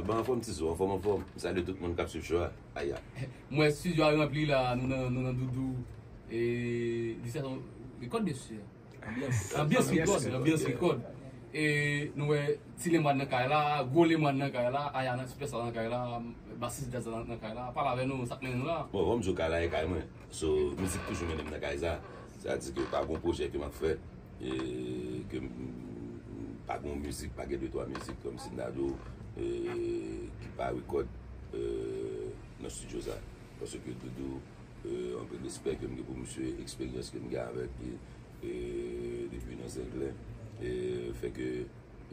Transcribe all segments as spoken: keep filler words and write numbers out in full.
Ban anfòm, Tizo, anfòm, anfòm. M salye tout moun k ap swiv show a. Aya. M wè studio a ranpli la, nou nan, nou nan doudou. E, di sa, rekòd, mesye. Anbyans rekòd, anbyans rekòd. E, nou wè, ti Lemwàn nan kay la, gwo Lemwàn nan kay la, Aya nan, sipèsta nan kay la, basis djaz la nan kay la. Pale avè nou, sa k mennen nou la? Bon, ban m di w, kay la e kay mwen. So, mizik toujou mennen m nan kay sa. Sa di ke pa gon pwojè ke m ap fè, e ke m, m pa gon mizik, pa gen de twa mizik, kòmsi m ta di w, e, ki pa rekòd, e, nan studio sa. Paske Doudou, e, anpil respè ke m gen pou misye, eksperyans ke m gen avèk li, e, depi nan Zenglen, e, fè ke,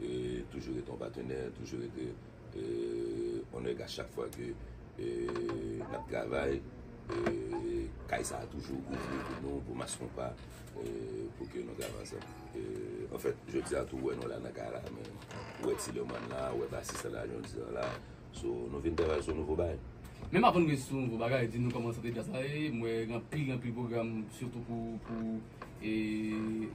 e, toujou rete yon patenè, toujou rete, e, on nèg a chak fwa ke, e, n ap travay, e, kay sa a toujou ouvri pou nou, pou Mas Konpa, e, pou ke nou travay ansanm. E, anfèt, jodi a tou, ou wè nou la nan kay la, men ou wè Ti Lemwàn la, ou wè basis la, jan di la. So, nou vin travay sou nouvo bagay. Menm avan nou gen sou nouvo bagay, di nou kòman sante djaz la ye, m wè gen anpil, anpil pwogram, sitou pou, pou, e,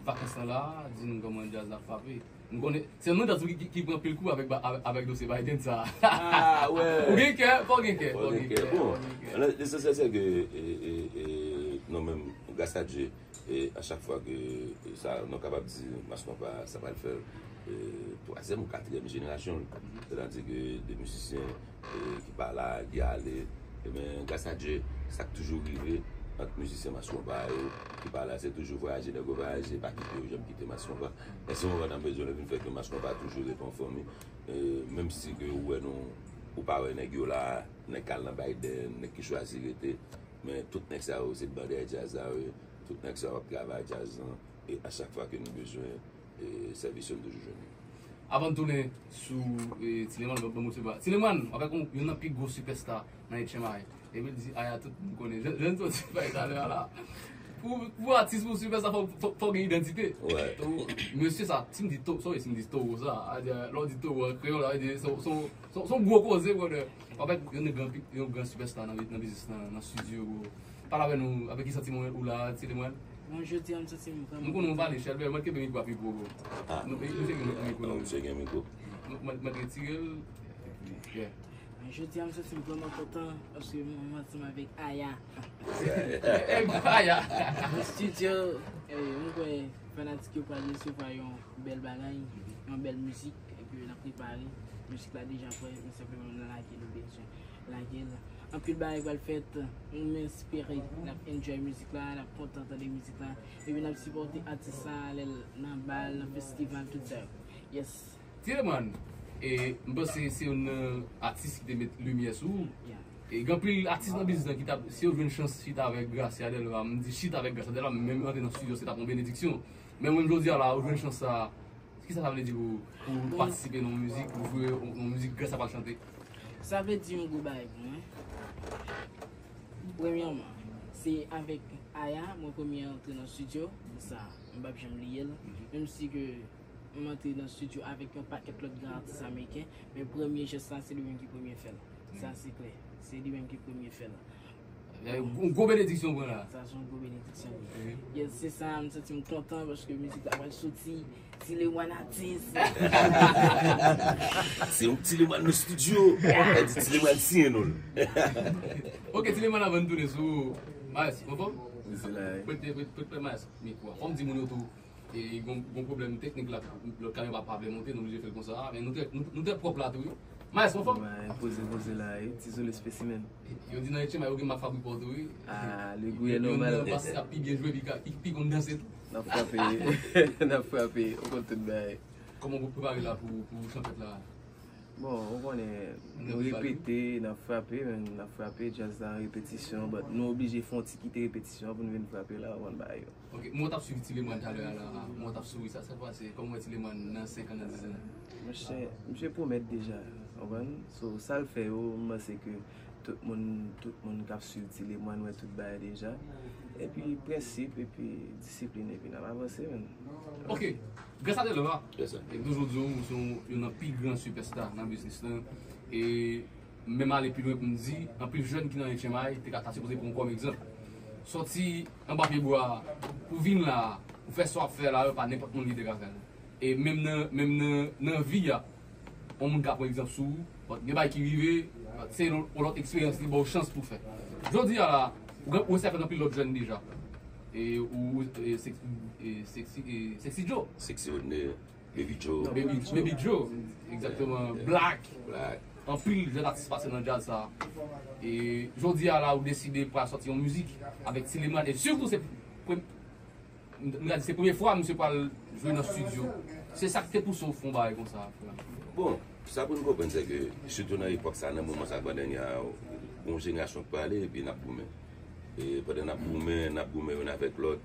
vakans lan la, di nou kòman djaz la frape. Nou konnen, se yon djaz ki, ki, ki pran anpil kou avèk, ba- avèk, avèk dosye Biden sa. Ah, ouais. Ou gen kè, fò w gen kè, fò w gen kè, fò w gen kè. Bon, lesansyèl se ke, e, e, e, nou menm, gras a Dye, e a chak fwa ke, e, sa, nou kapab di, Mas Konpa, sa pral fè, e, twazyèm ou katriyèm jenerasyon l. Sètadi ke de mizisyen, e, ki pa la, ki ale, ebyen, gras a Dye, sa k toujou rive ant mizisyen Mas Konpa yo, ki pa la, se toujou vwayaje, nèg yo vwayaje, pa kite yo janm kite Mas Konpa. Men se yon moman n ap bezwen, nou vin fè ke Mas Konpa toujou rete yon fanmi. E, menm si ke ou wè nou, ou pa wè nèg yo la, nèg k al nan Biden, nèg ki chwazi rete, men tout nèg sa yo, se bandè djaz la yo ye. Tout nèg sa yo ap travay djaz lan. E a chak fwa ke nou bezwen, e, sèvis yo, nou toujou jwenn yo. Avan n tounen sou, e, Ti Lemwàn, ban, ban m resevwa. Ti Lemwàn, avèk yon, youn nan pi gwo sipèsta nan H M I. Epi l di, Aya, tout moun konnen. Jan, jan n soti bay talè a la. Pou, pou atis, pou sipèsta, fò, fò, fò gen idantite. Ouais. Tou, mesye sa, si m di to, sorry, si m di towo sa, a di, lè w di towo an kreyòl, sa vle di, se, se, se, se yon gwo koze, brother. Anfèt, youn nan gran, pi- yon gran sipèsta nan, nan biznis, nan, nan studio, bro. Pale avè nou, avèk ki santiman ou la, Ti Lemwàn? Bon, jodi a, m santi m vrèman kontan. M konnen w pale, Shelbert, mwen kenbe mikwo a pi gwo, bro. Ah. Nou, nou se gen mikwo nan men. Misye gen mikwo. Mwen, mwen, mwen retire l. Yeah. Jodi a, m santi m vrèman kontan paske m ansanm avèk Aya. Aya. Nan studio, e, m kwè fanatik yo pral resevwa yon bèl bagay, yon bèl mizik, epi n ap prepare. Mizik la deja prè, men senpleman n lage l, nou bezwen lage l. Anpil bagay pral fèt, m espere n ap enjoy mizik la, n ap kontan tande mizik la, epi n ap sipòte atis la lè l nan bal, nan festival, tout sa yo. Yes. Ti Lemwàn, e, m panse se youn nan atis ki te met limyè sou ou. Yeah. E gen anpil atis nan biznis lan ki t ap, si yo jwenn chans chita avèk Gracia Delva, m di chita avèk Gracia Delva, menm antre nan studio, se t ap yon benediksyon. Men mwen, jodi a la, ou jwenn chans sa, kisa sa vle di pou, pou ou patisipe nan yon mizik, pou jwe yon, yon mizik Gracia pral chante? Sa vle di yon gwo bagay pou mwen. Premyèman, se avèk Aya, mwen premye antre nan studio, sa, m p ap janm bliye l. Menm si ke m antre nan studio avèk yon pakèt lòt gran atis ameriken, men premye jès la, se li menm ki premye fè l. Sa, se klè. Se li menm ki premye fè l. Yon gwo benediksyon w pran la. Sa, se yon gwo benediksyon. Yes, se sa, m santi m kontan paske mizik la pral soti. Ti Lemwàn atis. Se yon Ti Lemwàn nan studio. Sa di Ti Lemwàn siyen non l. Ok, Ti Lemwàn, avan n tounen sou Maes, anfòm? Wi, se la, wi. Prete, prete, prete Maes mikwo a. Fò m di moun yo tou, e, gon, gon pwoblèm teknik la, lòt kamyon pa, pa vle monte, nou oblije fè l konsa. Men nou trè, nou, nou trè pwòp la tou, wi. Maes, anfòm? Mwen poze, poze la, wi. Ti Zolo spécimen. Yo di nan H M I yo gen mak fabrik pa w tou, wi. Ah, le goût est normal. Yon nan bas k ap pi byen jwe, pi ka, pi, pi konn danse tou. N ap frape, n ap frape, ou konn tout bagay. Kòman w prepare la pou, pou chanfèt la? Bon, ou konnen, nou repete, n ap frape, men n ap frape, djaz la an repetisyon, but nou oblije fè yon ti kite repetisyon an pou n vin frape la, ou konn bagay yo. Ok, mwen t ap swiv Ti Lemwàn talè a la, mwen t ap souri, sa, sa k pase, kòman w wè Ti Lemwàn nan senk an, nan diz an? Monchè, misye pwomèt deja, ou konprann? So, sa l fè yo, m panse ke tout moun, tout moun k ap swiv Ti Lemwàn wè tout bagay deja. Epi prensip, epi disiplin, epi n ap avanse, menn. Ok, Gracia Delva. Yes, sir. E toujou di w, ou se yon, youn nan pi gran sipèsta nan biznis lan. E menm ale pi lwen pou m di, anpil jèn ki nan H M I te ka, ta sipoze pran w kòm egzanp. Sòti anba pyebwa pou vin la, ou fè sa w ap fè la, yo pa nenpòt moun ki te ka fè l. E menm nan, menm nan, nan vi a, yon moun ka pran egzanp sou ou, but gen bagay ki rive, but se yon, yon lòt eksperyans li ba w chans pou fè. Jodi a la, ou gen, ou sa fè anpil lòt jèn deja. E ou, e, Sex- e, Sexy, e, Sexy Joe. Sexy Rodney, Baby Joe. Baby, Baby Joe, egzakteman. Yeah. Black. Black. Anpil jèn atis pase nan djaz sa. E jodi a la, ou deside pral sòti yon mizik avèk Ti Lemwan. E sitou, se prem- m, m ka di se premye fwa misye pral jwe nan estidyo. Se sa k te pouse w fè yon bagay konsa, frè? Bon, sa pou n konprann, se ke, sitou nan epòk sa, nan moman sa, pandan n a yon jenerasyon k prale, epi n ap goumen. E pandan n ap goumen, n ap goumen youn avèk lòt,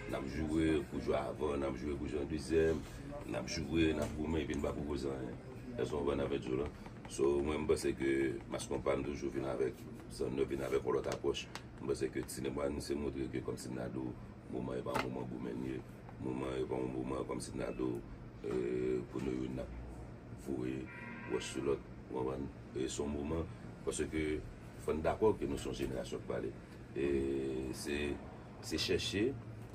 n ap joure pou Joe Avant, n ap joure pou Jean Deuxième, n ap joure, n ap goumen, epi n pa pwopoze anyen. Èske w konprann sa m vle di w la? So, mwen, m panse ke Mass Konpa, m toujou vin avèk, Zannèf vin avèk yon lòt apwòch. M panse ke Ti Lemwan, se montre ke, kòmsi m ta di w, moman e pa yon moman goumen li ye. Moman e pa yon moman kòmsi n ta di w, e, pou nou youn n ap voye wòch sou lòt, ou konprann? E se yon moman, paske fò n dakò ke nou se yon jenerasyon k prale. E se, se chèche,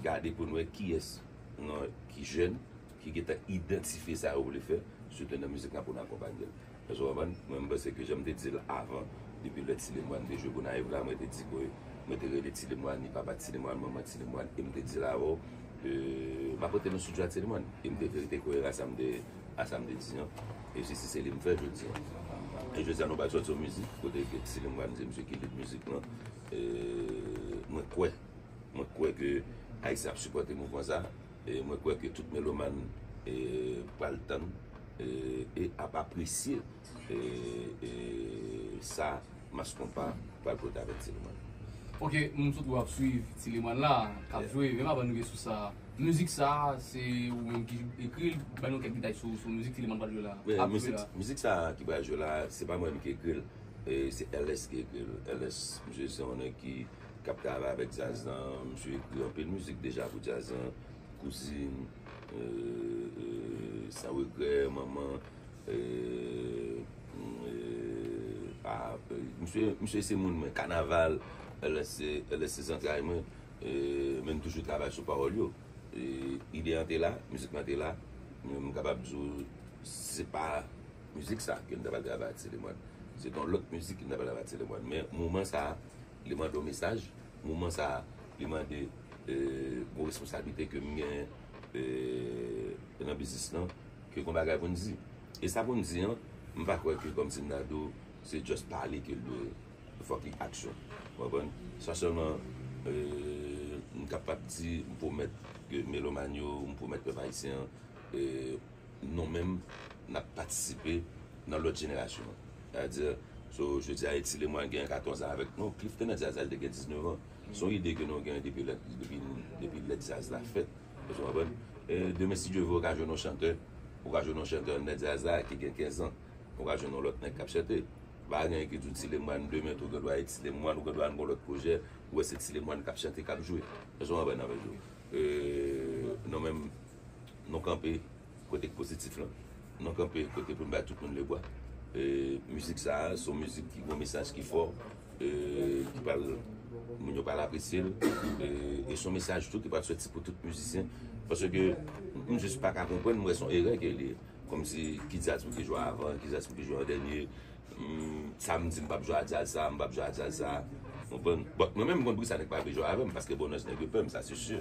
gade pou n wè kiyès nan, ki jèn, ki gentan idantifye sa yo vle fè, sitou nan mizik la pou n akonpanye l. Èske w konprann? Mwen, m panse ke jan m te di l avan, depi lè Ti Lemwan te jwe Gonayiv la, mwen te di ke mwen te rele Ti Lemwan, li papa Ti Lemwan, manman Ti Lemwan, e m te di l avè w, e, m ap rantre nan estidyo a Ti Lemwan, e m te, te koere a sa m te, a sa m te di an. E se, se, se li m fè jodi an. E jodi a nou pral sòti yon mizik, kote ke Ti Lemwan se misye ki lead mizik lan. E, mwen kwè, mwen kwè ke Ayisyen ap sipòte mouvman sa. E mwen kwè ke tout melomàn, e, pral tann, e, e ap apresye, e, e, sa Mass Konpa pral pote avèk Ti Lemwan. Ok, m sot wè w ap swiv Ti Lemwan la, k ap jwe. Menm avan nou rive sou sa, mizik sa, se ou menm ki ekri l, ban nou kèk detay sou, sou mizik Ti Lemwan pral jwe la. Ap jwe mizik, la. Mizik sa ki pral jwe la, se pa mwen menm ki ekri l, e, se L S ki ekri l. L S, misye se yon nèg ki k ap travay avèk djaz lan. Misye ekri anpil mizik deja pou djaz lan. Kouzin, e, e, San Regrè, Manman, e, e, a, e, misye, misye se moun mwen. Kanaval, L S se, L S se zantray mwen. E, men m toujou travay sou pawòl yo. E, ide an te la, mizik lan te la. Men m kapab di w, se pa mizik sa ke m ta pral travay ak Ti Lemwan. Se t yon lòt mizik ke m ta pral travay ak Ti Lemwan. Men moman sa a, li mande yon mesaj. Moman sa a, li mande, e, yon responsablite ke m gen, e, nan biznis lan, ke gon bagay pou n di. E sa pou n di an, m pa kwè ke kòmsi m ta di w, se just pale ke l dwe, fòk li aksyon. Ou konprann? Sa sèlman, e, m kapab di, m pwomèt ke melomàn yo, m pwomèt pèp ayisyen an, e, nou menm, n ap patisipe nan lòt jenerasyon an. Sètadi, so, jodi a, Ti Lemwan gen katòz an avèk nou. Cliff te nan djaz la, li te gen diznèf an. Se yon ide ke nou gen depi lè, depi, depi lè djaz la fèt. Ou konprann? E demen, si Dye vle, ou ka jwenn yon chantè. Ou ka jwenn yon chantè anndan djaz la ki gen kenz an. Ou ka jwenn yon lòt nèg k ap chante. Pa gen ki di w Ti Lemwan, demen tou, ou gen dwa e Ti Lemwan, ou gen dwa nan yon lòt pwojè, ou wè se Ti Lemwan k ap chante, k ap jwe. Èske w konprann sa m vle di w? E, nou menm, nou kanpe kote k pozitif lan. Nou kanpe kote pou n bay tout moun lebwa. E, mizik sa a, se yon mizik ki gen yon mesaj ki fò, e, ki pral, moun yo pral apresye l. E, e se yon mesaj tou ki pral sòti pou tout mizisyen. Paske m jis pa ka konprann, m wè se yon erè ke li ye. Kòmsi, ki djaz pou ki jwe avan, ki djaz pou ki jwe an dènye. Hmm, samdi, m p ap jwe a djaz sa, m p ap jwe a djaz sa. Konprann? But mwen menm, m konn poukisa nèg pa vle jwe avè m, paske bon, nèg yo pè m, sa se si.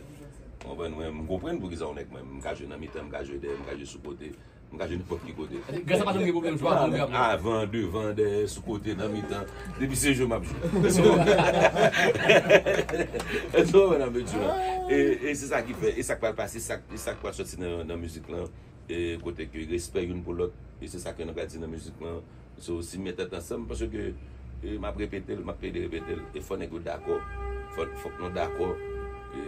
Konprann? Mwen, m konprann poukisa yon nèg mwen, m ka jwe nan mitan, m ka jwe dèyè, m ka jwe sou kote, m ka jwe nenpòt ki kote. Gras a pa janm gen pwoblèm, jwe avè m, avan, devan, dèyè, sou kote, nan mitan. Depi se jwe, m ap jwe. Èske w konprann sa m vle di w la? E, e se sa ki fè, e sa k pral pase, sa, e sa k pral sòti nan, nan mizik lan. E kote ke respè youn pou lòt, e se sa ke nou pral di nan mizik lan. So, si n met tèt ansanm, paske, e, m ap repete l, m ap plede repete l, e fò nèg yo dakò. Fò, fòk nou dakò. E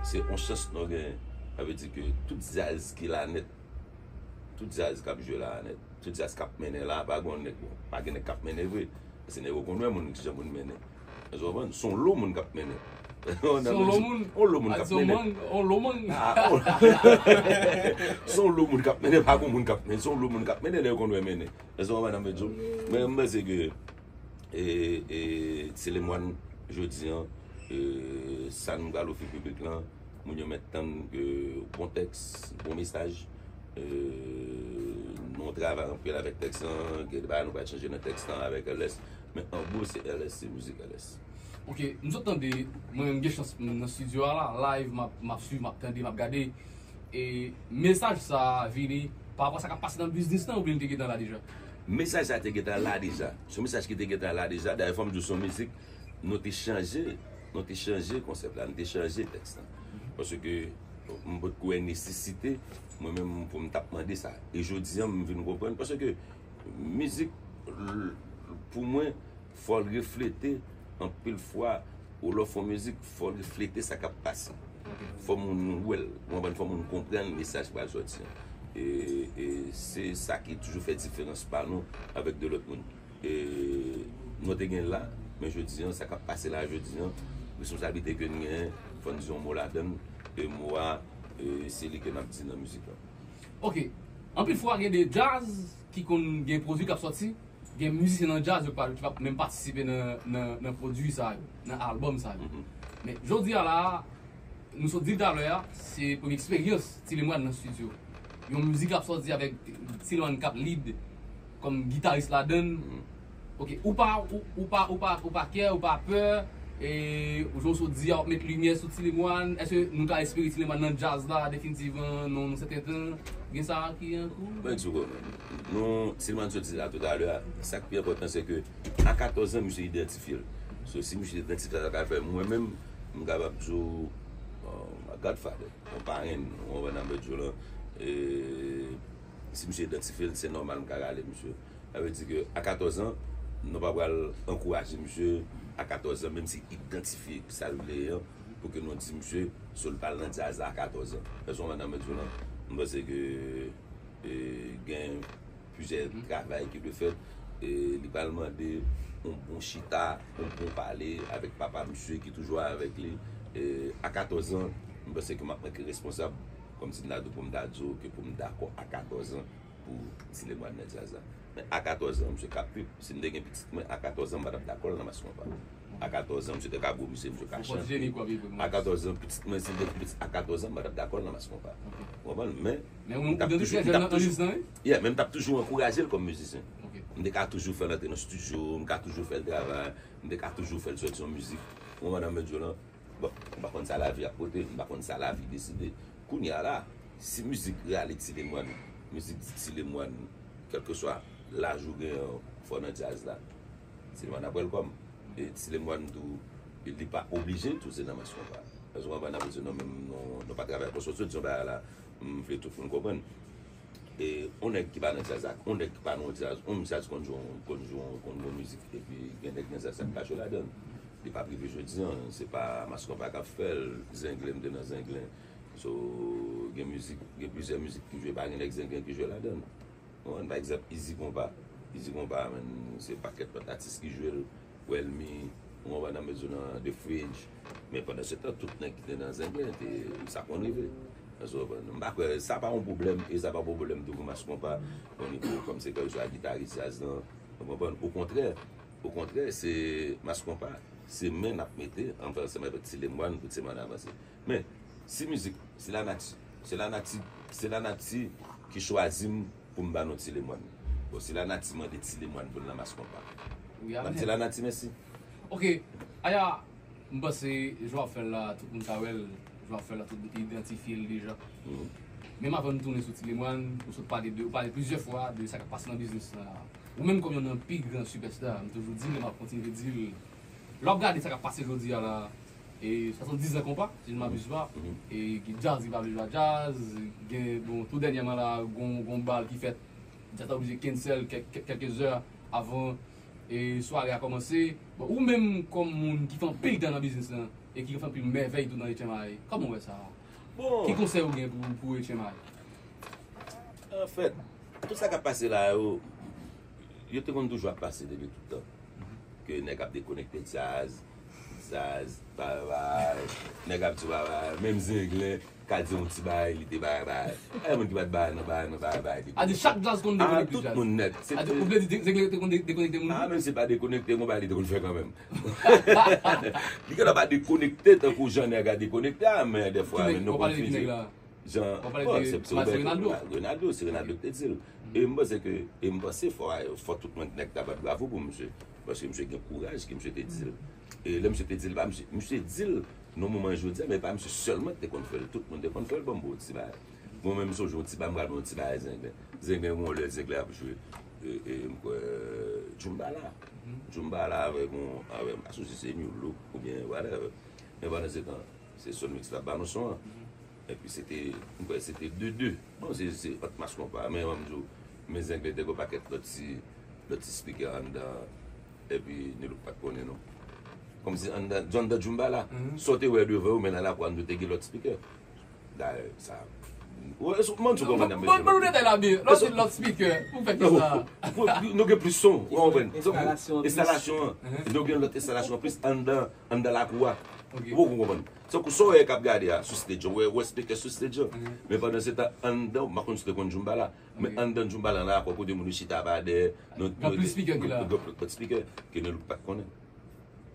se yon chans nou genyen. Sa vle di ke tout djaz ki la nèt, tout djaz k ap jwe la nèt, tout djaz k ap mennen la, pa gen nèg, bon, pa gen nèg k ap mennen vre. Se nèg yo konn wè moun, kijan moun mennen. Èske w konprann? Se yon lo moun k ap mennen. Se yon lo moun. Yon lo moun k ap mennen. Yon lo moun. Ah, oh. Se yon lo moun k ap mennen, pa gon moun k ap mennen. Se yon lo moun k ap mennen, lè yo konn wè mennen. Èske w konprann sa m vle di w? Men m panse ke, e, e, Ti Lemwan, jodi an, e, sa nou pral ofri piblik lan, moun yo mèt tann ke bon tèks, bon mesaj, e, Nou travay anpil avèk tèks lan, gen de bagay nou pral chanje nan tèks lan avèk L S. Men an gwo, se L S, se mizik L S. Ok, m sot tande, mwen menm gen chans m nan studio a la, live, m ap, m ap swiv, m ap tande, m ap gade. E mesaj sa a vini pa rapò a sa k ap pase nan biznis lan oubyen li te gentan la deja? Mesaj sa a te gentan la deja. Se yon mesaj ki te gentan la deja. Dayè, fò m di w, se yon mizik nou te chanje, nou te chanje konsèp la, nou te chanje tèks lan. Paske m potko wè nesesite, mwen menm, pou m t ap mande sa. E jodi a, m vin konprann. Paske mizik, l- pou mwen, fò l reflete, anpil fwa, ou lè w fè yon mizik, fò l reflete sa k ap pase. Fò moun wè l, ou konprann, fò moun konprann mesaj ki pral sòti an. E, e se sa ki toujou fè diferans pa nou avèk de lòt moun. E nou te gen la, men jodi an, sa k ap pase la jodi an, responsablite ke n genyen, fò n di yon mo ladan l, e mo a, e se li ke n ap di nan mizik la. Ok, anpil fwa gen de djaz ki konn gen pwodui k ap sòti, gen mizisyen nan djaz yo ki pa, ki pa menm patisipe nan, nan, nan pwodui sa yo, nan albòm sa yo. Men jodi a la, nou sot di l talè a, se premye eksperyans Ti Lemwàn nan studio. Yon mizik ap sòti avèk Ti Lemwàn k ap lead kòm gitaris ladan l. Ok, ou pa, ou, ou pa, ou pa, ou pa kè, ou pa pè, e jan w sot di a w ap met limyè sou Ti Lemwàn, èske nou ka espere Ti Lemwàn nan djaz la definitivman nan yon sèten tan? Gen sa ki an kou? Mwen di w, nou, Ti Lemwàn sot di la toutalè a, sa k pi enpòtan se ke a katòz an misye idantifye l. So, si misye idantifye sa, sa ka fè mwen menm, m kapab di w, uh, a godfather, yon parenn, ou konprann sa m vle di w lan. E si misye idantifye l, se nòmal m ka rale misye. Sa vle di ke a katòz an, nou pa pral ankouraje misye a katòz an, menm si idantifye sa l vle ye an, pou ke nou di misye, so l pa al nan djaz la a katòz an. Èske w konprann sa m vle di w lan? M panse ke e, gen plizyè travay ki dwe fèt. E li pral mande yon bon chita, yon bon pale avèk papa misye ki toujou avèk li. E a katòz an, m panse ke m ap manke responsab, kòmsi m ta dwe pou m ta di w ke pou m dakò a katòz an pou Ti Lemwàn nan djaz la. Men a katòz an, misye ka pi, si m te gen pitit mwen, a katòz an, m pa t ap dakò l nan Mas Konpa. A katòz an, misye te ka gwo misye, misye ka chante. A katòz an, pitit mwen, si m te gen pitit a katòz an, m pa t ap dakò l nan Mas Konpa. Ou konprann? Men, m t ap toujou, m t ap toujou, yeah, men m t ap toujou ankouraje l kòm mizisyen. M te ka toujou fè l antre nan estidyo, m ka toujou fè l travay, m te ka toujou fè l sòti yon mizik. Ou konprann sa m vle di w lan? Bon, m pa konn sa lavi ap pote, m pa konn sa lavi deside. Kounye a la, si mizik rale Ti Lemwàn, mizik di Ti Lemwàn, kèlkeswa laj ou gen an, fò nan djaz la, Ti Lemwàn ap welcome. E Ti Lemwàn tou, li pa oblije tou se nan Mas Konpa. Èske w konprann sa m vle di w lan? Menm nou, nou pa travay konstriktif, di yon bagay la, m vle tout moun konprann. E yon nèg ki pa nan djaz ak yon nèg ki pa nan yon djaz, yon djaz konn jwe, konn jwe, konn jwe mizik, epi gen nèg nan djaz sa k pa jwe ladan l. Li p ap rive jodi an, se pa Mas Konpa k ap fè l, Zenglen, m te nan Zenglen. So, gen mizik, gen plizyè mizik ki jwe, pa gen nèg Zenglen ki jwe ladan l. Ou konprann? Pa egzanp, Izi Konpa. Izi Konpa, menm, se pakèt lòt atis ki jwe l, Welmi, ou konprann sa m vle di w lan, The Fridge. Men pandan se tan, tout nèg ki te nan Zenglen, te, sa konn rive. Èske w konprann? M pa kwè, sa pa yon pwoblèm, e sa pa pwoblèm tou pou Mas Konpa, o nivo kòm se kèlkeswa gitaris djaz lan, ou konprann? Okontrè, okontrè, se Mas Konpa, se men n ap mete ansanm avèk Ti Lemwàn pou Ti Lemwàn avanse. Men, si mizik, se lanati, se lanati, se lanati ki chwazi m pou m ba nou Ti Lemwàn. Bon, se lanati mande Ti Lemwàn pou l nan Mas Konpa. M ap di lanati mèsi. Ok, Aya, m panse jan w ap fè l la, tout moun ka wè l, jan w ap fè l la, tout moun idantifye l deja. Menm avan nou tounen sou Ti Lemwàn, ou sot pale de, ou pale plizyè fwa de sa k ap pase nan biznis la. Ou menm kòm youn nan pi gran sipèsta, m toujou di l e m ap kontinye di l. Lè w ap gade sa k ap pase jodi a la, e swasanndiz an konpa, si je ne m'abuse pas, e gen djaz ki pa vle jwe a djaz, gen, bon, tou dènyèman la, gon, gon bal ki fèt, djaz la oblije cancel kèk, kèk, kèlke zè avan e sware a kòmanse. Bon, ou menm kòm moun ki fè anpil tan nan biznis lan e ki fè anpil mèvèy tou nan H M I, kòman w wè sa? Bon. Ki konsèy ou gen pou, pou H M I? Anfèt, tout sa k ap pase la yo, yo te konn toujou ap pase depi tout tan. Ke nèg ap dekonekte djaz, djaz, bay, bay, nèg ap di bay, bay, menm Zenglen ka di yon ti bagay, li te bay, bay. E moun ki pa t bay nan bay, nan bay, bay, dekonekte. A di chak djaz konn dekonekte djaz. Tout moun nèt. A di, ou vle di Zenglen te konn de-, dekonekte moun? A, menm si l pa dekonekte, gon bagay li te konn fè kanmenm. Li genlè pa dekonekte tankou jan nèg la dekonekte a, men dèfwa, men nou konn fini. Jan, bon, se, se Ronaldo. Ronaldo, se Ronaldo ki te di l. E m panse ke, e m panse fò, fò tout mwen nèg ta bat bravo pou misye. Paske misye gen kouraj ke misye te di l. E lè misye te di l, pa misye, misye di l nan moman jodi a, men pa misye sèlman ki te konn fè l. Tout moun te konn fè l, ban m ba w ti bagay. Mwen menm, m sonje yon ti bagay, m pral ba w yon ti bagay Zenglen. Zenglen, yon lè Zenglen ap jwe, e, e, m kwè, Djoumbala. Djoumbala avèk yon, avèk, m pa sonje se New Look oubyen whatever. Men pandan se tan, se Son Mix t ap ba nou son an. Epi se te, m kwè se te de de. Bon, se, se ant Mass Konpa. Men, ban m di w, men Zenglen te gen yon pakèt lòt ti, lòt ti speaker anndan. Epi, New Look pa t konnen, non. Kòmsi anndan, anndan Djoumbala, sa w te wè devan yo, men nan lakou a, nou te gen lòt speaker. Dayè, sa. Ou, ou, ou konprann sa m vle di la? Ban nou detay la byen. Lòt, lòt speaker, pou fè kisa? Nou gen plis son, ou konprann? Enstalasyon an plis. Enstalasyon an. Nou gen lòt enstalasyon an plis anndan, anndan lakou a. Ou poko konprann. Tankou sa w wè k ap gade a, sou stage an. Ou wè, ou wè speaker sou stage an. Men pandan se tan, anndan, m pa konn si w te konn Djoumbala. Men anndan Djoumbala, nan lakou a, kote moun yo chita pa dèyè, nou, gen plis speaker ki la. Gen plis speaker ke New Look pa t konnen.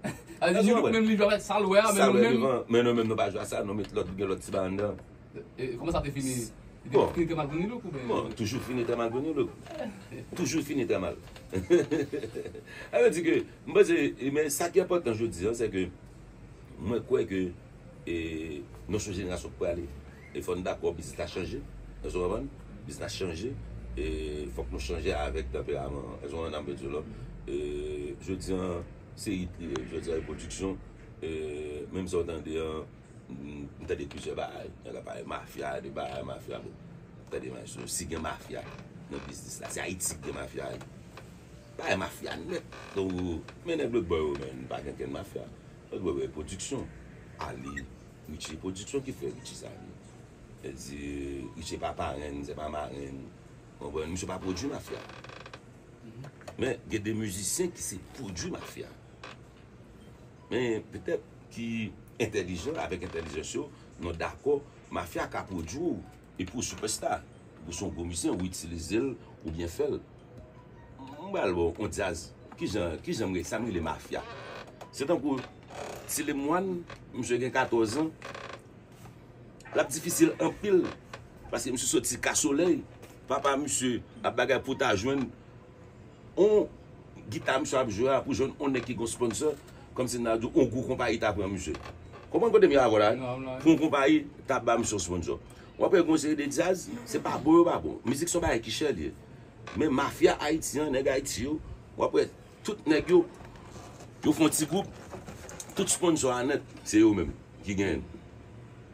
Sa vle di, New Look menm li jwe avèk sa l wè a, men nou menm. Men nou menm nou pa jwe a sa, nou met lòt, gen lòt ti bagay anndan. E, e, kòman sa te fini? Li te fini trè mal pou New Look oubyen? Bon, toujou fini trè mal pou New Look. Toujou fini trè mal. Sa vle di ke, m panse, e, men sa ki enpòtan jodi a, se ke mwen kwè ke, e, nou se yon jenerasyon k prale. E fò n dakò, biznis la chanje. Èske w konprann? Biznis la chanje. E fòk nou chanje avèk tanperaman an. Èske w konprann sa m vle di w la? E, jodi a, se rit li ye. Jodi a, e pwodiksyon. E, menm sa w tande an, m, m tande plizyè bagay. Nèg ap pale mafya, de bagay mafya. Bon, tande, si gen mafya nan biznis la, se Ayiti ki gen mafya, wi. Bagay mafya nèt. Donk, men nèg lòtbò yo, men, pa gen kenn mafya. Lòtbò yo, e pwodiksyon. Ali, Richie, pwodiksyon ki fè Richie sa li. Sa vle di, Richie pa parenn, se pa marenn. Konprann? Misye pa pwodui mafya. Men, gen de mizisyen ki se pwodui mafya. Men, petèt ki entèlijan, avèk entèlijans yo, nou dakò, mafya ka pwodui w, epi w sipèsta. Ou se yon gwo mizisyen, ou itilize l, ou byen fè l. M pral ba w yon djaz. Kijan, kijan m rele, sa m rele mafya. Se tankou Ti Lemwàn, misye gen katòz an, l ap difisil anpil, paske misye soti Ka Solèy, papa misye ap bagay pou ta jwenn yon gita misye ap jwe a, pou jwenn yon nèg ki gon sponsor, kòmsi n a di yon gwo konpayi ta pran misye. Konprann kote m ye avè w la? Pou yon konpayi ta ba misye yon sponsor. W ap wè gon seri de djaz, se pa bon yo pa bon. Mizik se yon bagay ki chè li ye. Men mafya Ayiti an, nèg Ayiti yo, w ap wè tout nèg yo, yo fè yon ti gwoup, tout sponsor a nèt, se yo menm ki genyen l.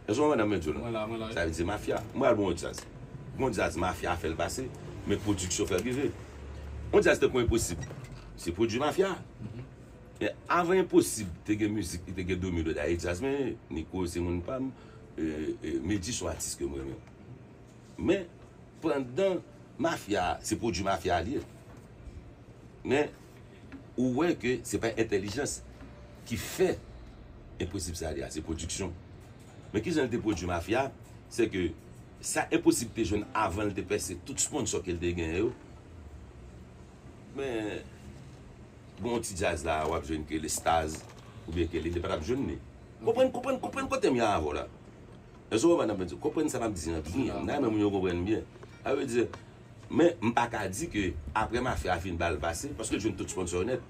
Èske w konprann sa m vle di w la? Mwen la, mwen la, wi. Sa vle di mafya. Mwen al bon djaz. Bon djaz mafya fè l pase, men pwodiksyon fè l rive. Yon djaz tankou Enposib, se pwodui mafya. Men avan Enposib te gen mizik, li te gen domino dayè djaz, men Nico se moun pa m, e, e, Medji se yon atis ke m renmen. Men, pandan mafya, se pwodui mafya li ye. Men, ou wè ke se pa entèlijans ki fè Enposib sa li a, se pwodiksyon. Men kijan l te pwodui mafya, se ke sa Enposib te jwenn avan l te pèse tout sponsor ke l te genyen yo. Men, gon ti djaz la, w ap jwenn ke Lestaz, oubyen ke li, li pa t ap jwenn li. Konprann, konprann, konprann kote m ye avè w la. Èske w konprann sa m ap di? Konprann sa m ap di an byen. M ta renmen moun yo konprann byen. Sa vle di, men m pa ka di ke apre mafya a fin ba l pase, paske l jwenn tout sponsor nèt,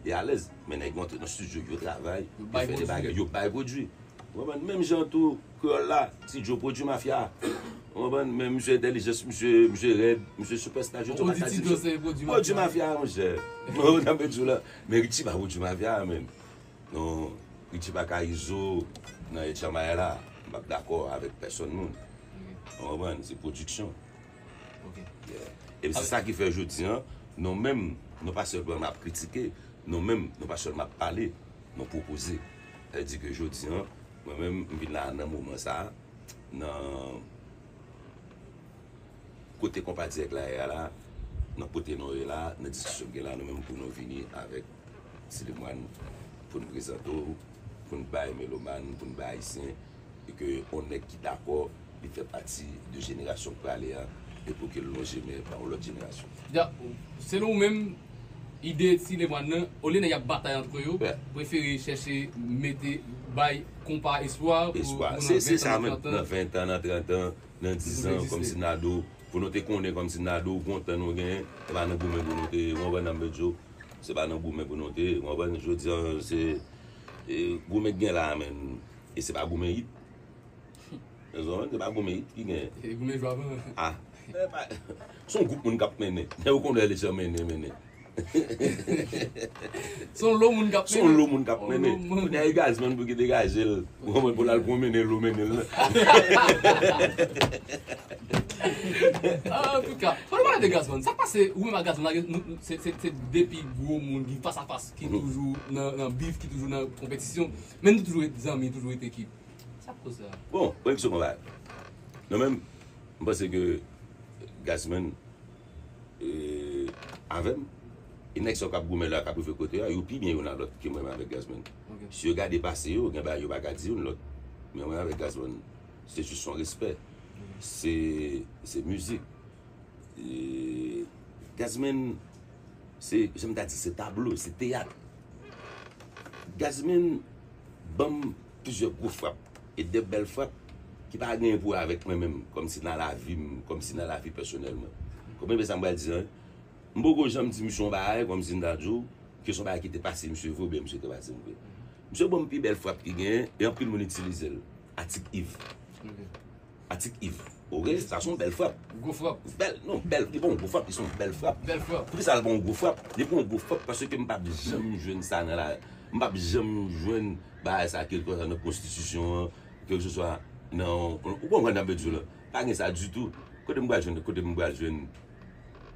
li alèz. Men nèg yo antre nan estidyo, yo travay, yo fè de bagay, yo bay pwodui. Ou konprann? Menm jan tou, kreyòl la, Ti Djo pwodui mafya. Ou konprann? Men misye entèlijans, misye, misye rèd, misye sipèsta, jodi a pa ka di pwodui mafya, monchè. Ou konprann sa m vle di w la? Men Richie pa pwodui mafya a menm. Non, Richie pa ka Izo nan Ed Chamaye la. M p ap dakò avèk pèsonn moun. Ou konprann? Se pwodiksyon. Yeah. E se sa ki fè jodi a, nou menm, nou pa sèlman ap kritike, nou menm, nou pa sèlman ap pale, nou pwopoze. Sa vle di ke jodi a, mwen menm, m vin la nan moman sa a, nan kote konpa dirèk la ye a la, nan kote nou ye la, nan diskisyon k gen la, nou menm pou nou vini avèk Ti Lemwàn, pou n prezante w, pou n bay melomàn, pou n bay ayisyen, e ke yon nèg ki dakò, li fè pati de jenerasyon k prale a, e pou ke l lonje men pa yon lòt jenerasyon. Ya, selon ou menm, ide Ti Lemwàn nan, olye nèg y ap batay antre yo, prefere chèche mete, bay konpa espwa pou, pou nan ven tan, nan trant tan, nan dizan, kòmsi n a di w, Pou nou te konnen kòmsi n a di w gon tan nou genyen, se pa nan goumen pou nou te ye, w konprann sa m vle di w? Se pa nan goumen pou nou te ye, w konprann? Jodi a, se e, goumen k gen la a, menn. E se pa goumen it. Ou konprann? Se pa goumen it ki genyen. E goumen jwavan. Ah. Se yon gwoup moun k ap mennen. Men ou konnen lè jan mennen, mennen. Se yon lo moun k ap mennen. Se yon lo moun k ap mennen. Kounye a e Gazman pou ki degaje l. Ou konprann, pou l al pran mennen lo mennen l nan. Antouka, fò nou pale de Gazman. Sa k pase ou menm ak Gazman la, nou, se, se, se de pi gwo moun ki fas a fas, ki toujou nan, nan bif, ki toujou nan konpetisyon. Men nou toujou ret zanmi, toujou ret ekip. Sa k koz sa? Bon, premye kesyon konsa. Non, men, m panse ke Gazman e, avè m. E nèg sa yo k ap goumen la, k ap rive kote a, yo pi byen youn a lòt ke mwen menm avèk Gazman. Si yo gade pase yo, gen bagay yo pa ka di youn lòt. Men mwen avèk Gazman, se jis yon respè. Se, se mizik. E, Gazman, se, jan m ta di, se tablo, se teyat. Gazman ban m plizyè gwo frap e de bèl frap ki pa genyen pou wè avèk mwen menm, kòmsi nan lavi m, kòmsi nan lavi pèsonèl mwen. Konprann sa m pral di an? M poko janm di misye yon bagay, kòmsi m ta di w ke se yon bagay ki te pase misye vre oubyen misye te pase m vre. Misye ban m pi bèl frap ki genyen e anpil moun itilize l. Atik Iv. Atik Iv. Oke, sa se yon bèl frap. Gwo frap. Bèl, non, bèl, li pa yon gwo frap, li se yon bèl frap. Bèl frap. Poukisa l pa yon gwo frap? Li pa yon gwo frap paske m p ap janm jwenn sa nan la, m p ap janm jwenn bagay sa, kèlkanswa nan konstitisyon an, kèlkanswa nan, ou konprann sa m vle di w la? Pa gen sa ditou. Kote m pral jwenn, kote m pral jwenn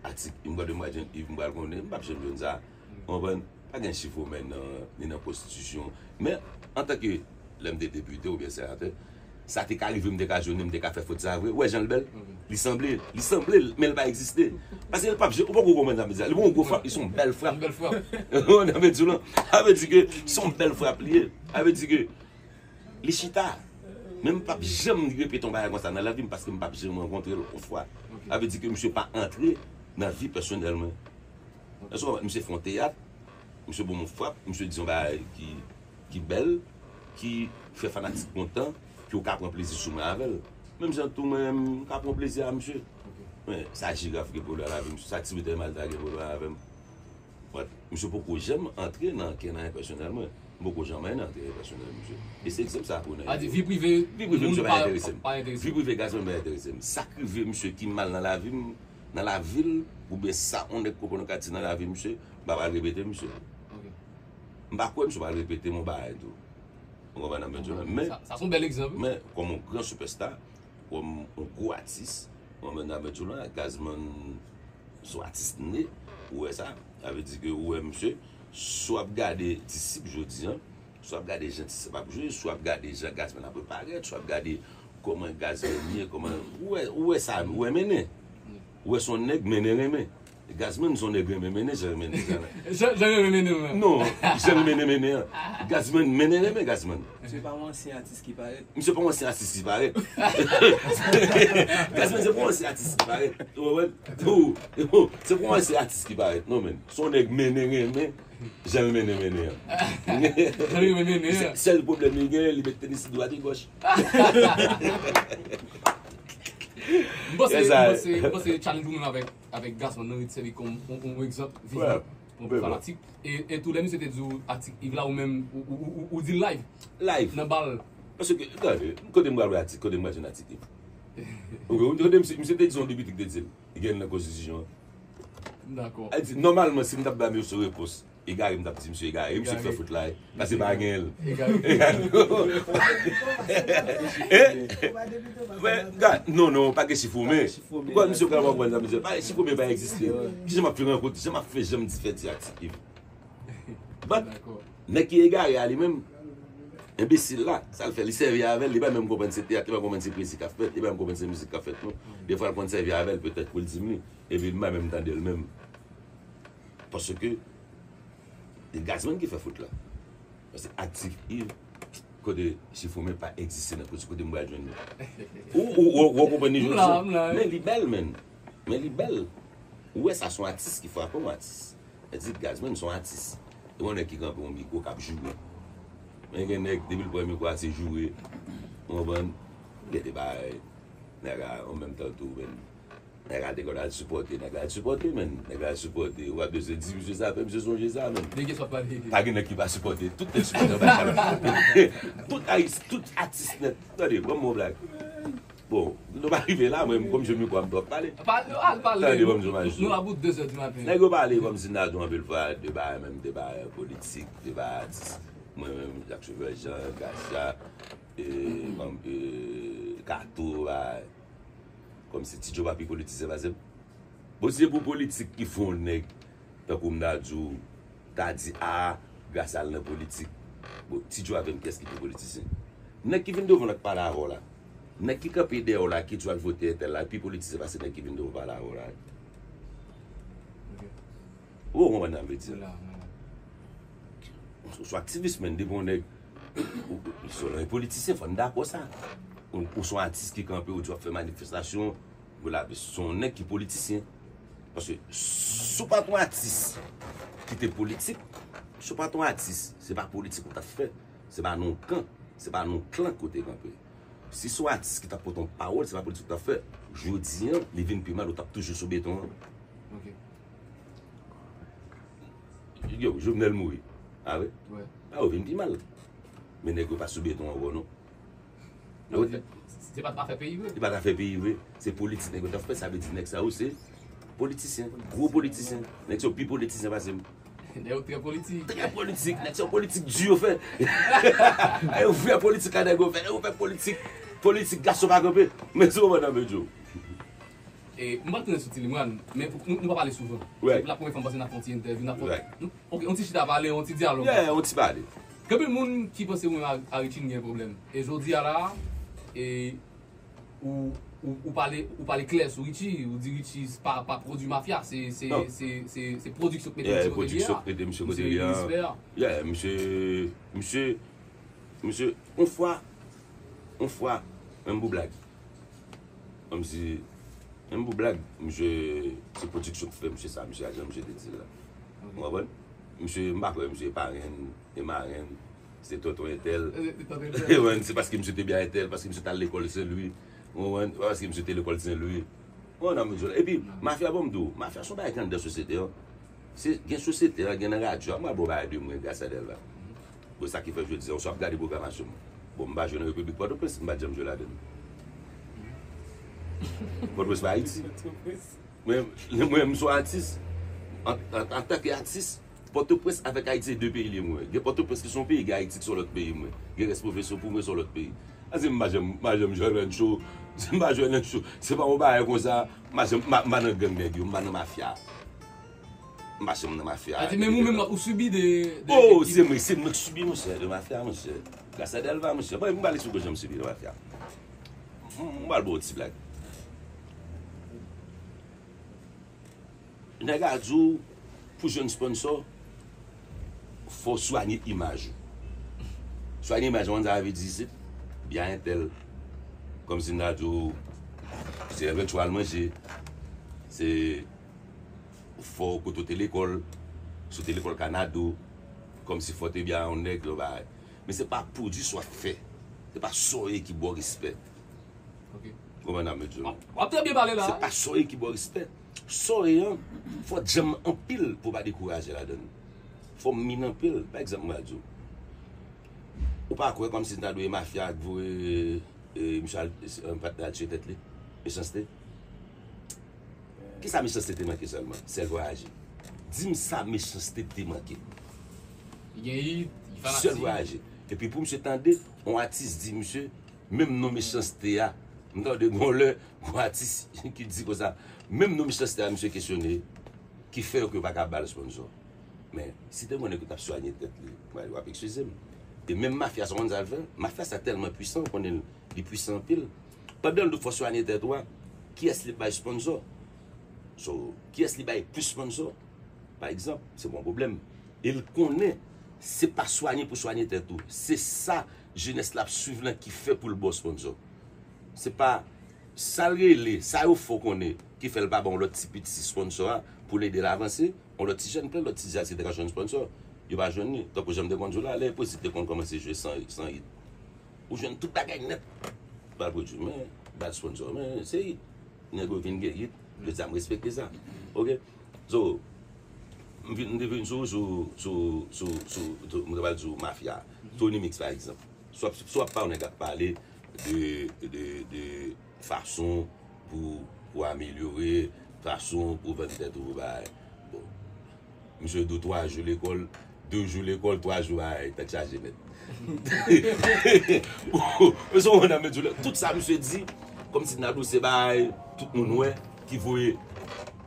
Atik, m pral, m pral jwenn Iv, m pral konnen, m p ap janm jwenn sa. Ou konprann? Pa gen chif Women nan, ni nan konstitisyon. Men, antanke lè m te depite oubyen senatè, sa te ka rive m te ka jwenn li, m te ka fè fot sa vre. Ou wè jan l bèl? Li sanble, li sanble l, men l pa egziste. Paske l p ap je, ou poko konprann sa m vle di a. Li pa yon gwo frap, li se yon bèl frap. Yon bèl frap. Ou konprann sa m vle di w lan? Sa vle di ke se yon bèl frap li ye. Sa vle di ke li chita. Men m p ap janm repete yon bagay konsa nan lavi m paske m p ap janm rankontre l yon fwa. Sa vle di ke misye pa antre nan vi pèsonèl mwen. Èske w konprann? Misye fè yon teyat, misye ban m yon frap, misye di yon bagay ki, ki bèl, ki fè fanatik kontan, ke w ka pran plezi sou mwen avè l. Menm jan tou mwen menm, m ka pran plezi a misye. Men sa jiraf gen pwoblèm avè m, sa ti bèt mal ta gen pwoblèm avè m. But, misye poko janm antre nan kè nan pèsonèl mwen. M poko janm antre nan pèsonèl misye. E se egzanp sa pou nan. A di vi prive, vi prive misye pa enterese m. Vi prive Gazman pa enterese m. Sa k rive misye ki mal nan lavi m, nan lavi l, oubyen sa yon nèg konprann ou ka di nan lavi misye, m pa pral repete misye. M pa kwè misye pral repete m yon bagay tou. Ou konprann sa m vle di w la? Men, sa, sa se yon bèl egzanp, wi. Men, kòm yon gran sipèsta, kòm yon gwo atis, ou konprann sa m vle di w la, Gazman se yon atis ne, ou wè sa? Sa vle di ke ou wè misye, si w ap gade Disip jodi a, si w ap gade jan Disip ap jwe, si w ap gade jan Gazman ap reparèt, si w ap gade kòman Gazman ye, kòman, ou wè, ou wè sa, ou wè mennen. Ou wè se yon nèg mennen renmen. Gazman se yon nèg renmen mennen, jan l mennen jan la. Jan, jan l renmen mennen an. Non, jan l mennen mennen an. Gazman mennen renmen Gazman. Se pa yon ansyen atis ki parèt. Misye pa yon ansyen atis ki parèt. Gazman se pa yon ansyen atis ki parèt. Ou konprann? Ou, ou, se pa yon ansyen atis ki parèt. Non, men. Se yon nèg mennen renmen, jan l mennen mennen an. Jan l mennen mennen an. Sèl pwoblèm li genyen, li met tenis li dwat e gòch. M panse, m panse, m panse challenge ou menm avèk, avèk Gazman nan ret sèvi kòm yon, yon egzanp vivan pou anpil fanatik. E, e tou lè misye te di w Atik Iv la, ou menm, ou, ou, ou, ou di l live. Live. Nan bal. Paske, gade, kote m pral wè Atik, kote m pral jwenn Atik Iv? Ok, kote misye, misye te di yon depi ki te di l. Li gen nan konstitisyon an. Dakò. Nòmalman, si m t ap ba misye repons egare, m t ap di misye egare. Misye k fè fout la, e. Paske pa gen l. Egare. Egare. Eh? Men, gad, non, non, pa gen chif Women. Poukwa misye pral konprann sa, misye? Pa, chif Women pa egziste. Kijan m ap fè rankontre, jan m ap fè, jan m di fè ti Atik Iv? But, nèg ki egare a li menm, enbesil la, sa l fè, li sèvi avè l, li pa menm konprann se teyat, li pa konprann se pwezi k ap fèt, li pa menm konprann se mizik k ap fèt, non. Defwa l konn sèvi avè l, petèt, pou l di m li. Epi m pa menm tande l menm. Paske, e Gazman ki fè fout la. Paske Atik Iv, kote chif Women pa egziste nan kote, kote m pral jwenn li. Ou, ou, ou, ou konprann li jodi a? M la, m la, wi. Men li bèl, menn. Men li bèl. Ou wè sa, se yon atis ki frape yon atis. Sa di Gazman se yon atis. E yon nèg ki kanpe yon mikwo k ap joure. Men gen nèg, depi l pran mikwo a, se joure. Ou konprann? Gen de bagay. Nèg a, an menm tan tou, menn. Nèg la te konn al sipòte, nèg la al sipòte, men. Nèg la al sipòte. Ou pa bezwen di misye sa, fè misye sonje sa, men. De kiyès w ap pale? Pa gen nèg ki pa sipòte. Tout nèg sipòte anba chalè. Tout Ayis, tout atis nèt. Tande, ban m yon blag. Bon, nou pa rive la, mwen, kòm je mikwo a, m p ap pale. Pale, al pale. Tande, ban m di yon bagay. Nou la bout de zè di maten. Nèg yo pale kòmsi n ta di yon anpil fwa de bagay, menm de bagay politik, de bagay atis. Mwen menm, Jak Sovè Jan, Gracia, e, kòm, e, Kato, bagay. Kòmsi Ti Djo pa pi politisyen pase m. Bon, si se pou politik ki fè yon nèg, tankou m ta di w, ta di, a, Gracia al nan politik. Bon, Ti Djo avè m, kiyès ki pi politisyen? Nèg ki vin devan w la k pale avè w la. Nèg ki kanpe dèyè w la, ki di w al vote entèl la, pi politisyen pase nèg ki vin devan w pale avè w la. Ok. Ou konprann sa m vle di? Mwen la, mwen la. Ou se aktivis, men depi yon nèg, ou, ou, ou se yon politisyen, fò n dakò sa. Ou, ou se yon atis ki kanpe, ou di w ap fè manifestasyon, ou la, se yon nèg ki politisyen. Paske si w pa t yon atis ki te politik, si w pa t yon atis, se pa politik ou t ap fè, se pa nan yon kan, se pa nan yon klan ke w te kanpe. Si se yon atis ki t ap pote yon pawòl, se pa politik ou t ap fè. Jodi an, li vin pi mal, ou t ap toujou sou beton an. Ok. Yo, Jovenel mouri. A wi? Wi. A, yo vin pi mal. Men nèg yo pa sou beton ankò, non. Non, se, se pa t afè peyi vre. Li pa t afè peyi vre. Se politik nèg yo t ap fè, sa vle di nèg sa yo se politisyen, gwo politisyen. Nèg sa yo pi politisyen pase m. Nèg yo trè politik. Trè politik. Nèg sa yo politik di yo fè. E vrè politik la nèg yo fè. Nèg yo fè politik. Politik gason pa kanpe. Men se w konprann nan medyo. E, m pral tounen sou Ti Limran, men nou, nou pa pale souvan. Right. Se pou la premyè fwa m panse n ap fè yon ti entèvyou, n ap fè, right, nou, ok, yon ti chita pale, yon ti dyalòg. Yeah, yon ti pale. Gen anpil moun ki panse mwen a, a Richie n gen pwoblèm. E jodi a la, e, ou, ou, ou pale, ou pale klè sou Richie, ou di Richie se pa, pa pwodui mafya, se, se, non, se, se, se pwodiksyon k mete, yeah, misye kote li a. Pwodiksyon k mete misye kote li a. Misye gen respè. Yeah, misye, misye, misye, yon fwa, yon fwa, menm pou blag. Kòmsi, menm pou blag, misye, se pwodiksyon k fè misye sa, misye a jan misye te di l la. Ok. Ou konprann? Misye, m pa kwè misye parenn, e marenn, se tonton entèl. E, se tonton entèl. Ou konprann? Se paske misye te byen entèl, paske misye t al lekòl Sen Lwi. Ou konprann? Se pa paske misye te lekòl Sen Lwi. Ou konprann sa m di w la? Epi, mafya, ban m di w, mafya se yon bagay ki anndan sosyete an. Se, gen sosyete an, gen nan radyo a, m pral ba w bagay de mwen, Gracia Delva. Bon, sa ki fè jodi a, w swa ap gade pwogramasyon m. Bon, m pa jwe nan Repiblik Pòtoprens, m pa janm jwe ladan l. Pòtoprens pa Ayiti. Mwen, mwen, m se yon atis. An, an, antanke atis, Pòtoprens avèk Ayiti se de peyi li ye mwen. Gen Pòtoprens ki se yon peyi, gen Ayiti ki se yon lòt peyi mwen. Gen rès pwofesyon pou mwen se yon lòt peyi. Anse m pa janm, m pa janm jwe nan cho. M pa jwe nan cho. Se pa yon bagay konsa. M pa janm, m pa, m pa nan gang nèg yo, m pa nan mafya. M pa janm nan mafya. Sa di, menm ou menm, ou sibi de, de, oh, de se mwen, se mwen ki sibi, monchè, de mafya, monchè. Gracia Delva, monchè. Mwen, m pale sou kote jan m sibi de mafya. M, m pral ba w ti blag. Nèg a di w, pou jwenn sponsor, fò w swanye imaj ou. Swanye imaj ou, konn sa vle di isit? Byen entèl. Kòmsi m ta di w, se entèlektyèl manje. Se fò kote w te lekòl, si w te lekòl Kanado, kòmsi fò w te byen yon nèg, yon bagay. Men se pa pwodui sa w ap fè. Se pa sa w ye ki ba w respè. Ok. Konprann sa m di w? W ap, w ap trè byen pale la. Se pa sa w ye ki ba w respè. Sa w ye an, fò w djanm anpil pou w pa dekouraje ladan l. Fò w min anpil. Pa egzanp, mwen di w. Ou pa kwè kòmsi n ta dwe mafya k voye, e, misye al, e, pa t al tiye tèt li? Mechanste. Kisa Mechanste te manke sèlman? Sèl vwayaje. Di m sa Mechanste te manke. Li gen hit, li fanatik. Sèl vwayaje. Epi pou misye tande, yon atis di misye, menm non Mechanste a, m tande gon lè, gon atis ki di konsa, menm non Mechanste a, misye kesyone, ki fè yo ke yo pa ka ba l sponsor. Men, si te gon nèg ki t ap swanye tèt li, w ap eskize m. E menm mafya sa, w konn sa l fè? Mafya sa tèlman pwisan, ou konnen li pwisan anpil. Pandan l di w fò w swanye tèt ou a, kiyès li bay sponsor? So, kiyès li bay plis sponsor? Pa egzanp, se pa yon pwoblèm. E l konnen, se pa swanye pou swanye tèt ou. Se sa jenès la ap swiv lan ki fè pou l ba w sponsor. Se pa sa l rele, sa yo fè w konnen, ki fè l pa ba yon lòt ti piti sponsor a pou l ede l avanse. Yon lòt ti jèn, plen lòt ti jèn ki te ka jwenn sponsor, yo pa jwenn li. Tankou jan m te konn di w la, lè Prezi te konn kòmanse jwe san, san hit. Ou jwenn tout bagay nèt. Ba l pwodui, men, ba l sponsor, men, se hit. Nèg yo vin gen hit. Jodi a, m respekte sa. Ok? So, m vin, m te vin sou, sou, sou, sou, sou, sou, m te pral sou mafya. Tony Mix, pa egzanp. Si w ap, si w ap pa yon nèg k ap pale de, de, de fason pou, pou amelyore, fason pou vann tèt ou, bagay. Bon. Misye di w twa jou lekòl, de jou lekòl, twa jou bagay, tèt chaje nèt. Bon, misye yon nèg, tout sa misye di, kòmsi Nadou se bagay, tout moun wè, ki voye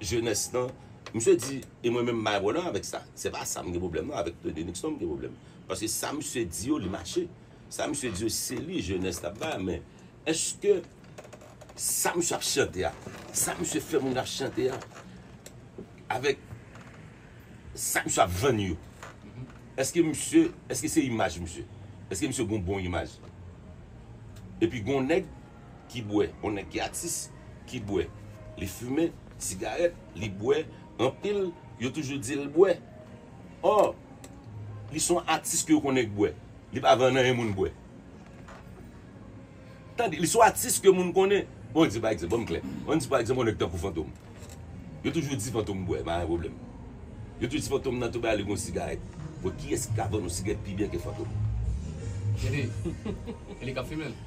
jenès lan. Misye di, e mwen menm, m pa gen pwoblèm avèk sa. Se pa sa m gen pwoblèm, non, avèk Tony Nixon m gen pwoblèm. Paske sa misye di yo, li mache. Sa misye di yo, se li jenès la ap bay, men èske sa misye ap chante a, sa misye fè moun ap chante a, avèk sa misye ap vann yo, èske misye, èske se imaj misye? Èske misye gon bon imaj? Epi gon nèg ki bwè, gon nèg ki atis, ki bwè. Li fimen sigarèt, li bwè anpil, yo toujou di l bwè. Ò, li se yon atis ke yo konnen k bwè. Li pa vann anyen moun bwè. Tande, li se yon atis ke moun konnen. Bon, di pa egzanp, ban m klè. Ann di pa egzanp, yon nèg tankou Fantom. Yo toujou di Fantom bwè, pa gen pwoblèm. Yo toujou di Fantom nan tou bagay, li gon sigarèt. Bon, kiyès ki ka vann yon sigarèt pi byen ke Fantom? Gade, e li k ap fimen l.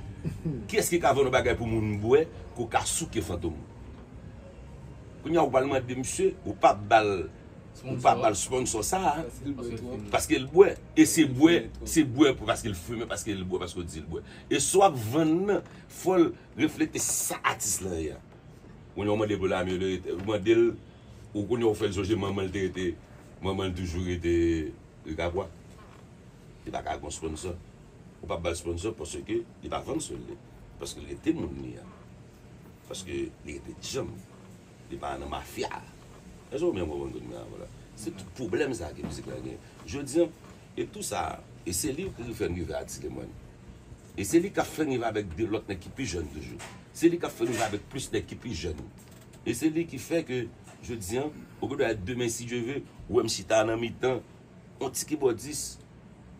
Kiyès ki ka vann yon bagay pou moun bwè, ke w ka souke Fantom? Kounye a, ou pral mande misye, ou pa ba l, ou pa ba l sponsor sa a, paske l bwè. E se bwè, se bwè pou, paske l fimen, paske l bwè, paske w di l bwè. E sa w ap vann nan, fò l reflekte sa atis lan ye a. Kounye a, ou mande l pou l amelyore, ou mande l, ou kounye a, ou fè l sonje manman l te rete, manman l toujou rete Rikapwa. Li pa ka gon sponsor. Ou pa ba l sponsor paske li pa vann sèl li. Paske l rete moun li a. Paske li rete djanm. Li pa nan mafya. Èske w byen konprann kounye a, vwala? Se tout pwoblèm sa ke mizik la gen. Jodi a, e tou sa, e se li ki fè n rive a Ti Lemòn. E se li k ap fè n rive avèk de lòt nèg ki pi jèn toujou. Se li k ap fè n rive avèk plis nèg ki pi jèn. E se li ki fè ke, jodi a, ou gen dwa demen, si Dye ve, ou wè m chita nan mitan yon ti kibòdis,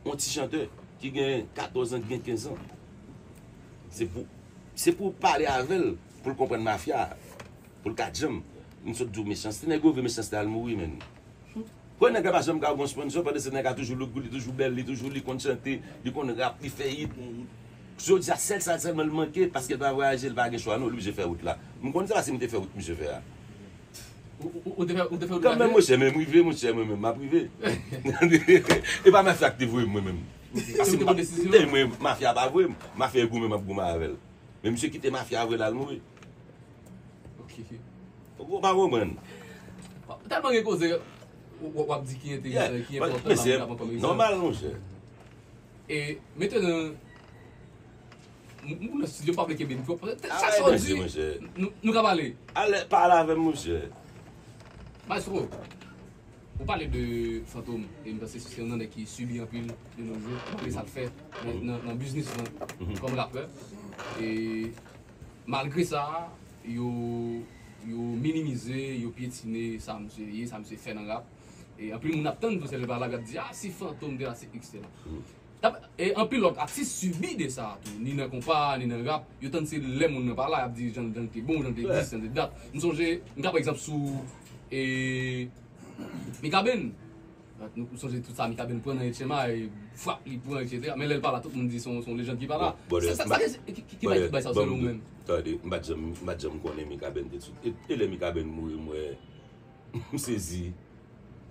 yon ti chantè ki gen katòz an, ki gen kenz an. Se pou, se pou w pale avè l pou l konprann mafya a, pou l ka djanm. M sot di w Mechanste, nèg yo vre Mechanste al mouri, menn. Kwè nèg la pa janm ka gon sponsor, pandan se nèg la toujou look good, li toujou bèl, li toujou, li konn chante, li konn rap, li fè hit. Jodi a, sèl sa sèlman l manke, paske l pa vwayaje, l pa gen chwa, non, li oblije fè wout la. M konn se pa si m te fè wout misye fè a. Ou te fè, ou te fè wout la? Kanmenm, monchè, men m rive, monchè, mwen menm, m ap rive. E pa mafya ki te voye m, mwen menm. Paske m pa, mwen, mafya pa voye m. Mafya e goumen, m ap goumen avè l. Men misye kite mafya a vre l al mouri. Ou pa konprann? Tèlman gen koze w ap di ki enteresan, ki enpòtan, la, m ap pran kòm egzanp. Nòmal, monchè. E, mentenan, m nan estidyo, m pa vle kenbe mikwo, paske chak sa w di, nou ka pale. Ale, pale avè m, monchè. Maestro, ou pale de Fantom, e m panse se yon nèg ki sibi anpil de nos jours, malgre sa l fè nan, nan, nan biznis lan kòm rapè. E malgre sa, yo, yo minimize, yo pyetine sa misye ye, sa misye fè nan rap. E anpil moun ap tann tou, se lè pale la, y ap di, ah, si Fantom te la, si eksetera. Tap, e anpil lòt atis sibi de sa tou, ni nan konpa, ni nan rap. Yo tann se lè moun nan pa la, y ap di jan, jan l te bon, jan l te dis, jan l te dat. M sonje, m ka pran egzanp sou e, Mikaben. Nou sonje tout sa Mikaben pran nan H M I, frap li pran, etsetera. Men lè l pa la, tout moun di se yon, se yon lejand ki pa la. Sa, sa, sa ki, ki, ki bay, ki bay sa selon ou menm? Tande, m pa t janm, m pa t janm konnen Mikaben tout swit. E, e lè Mikaben mouri, m wè, m sezi.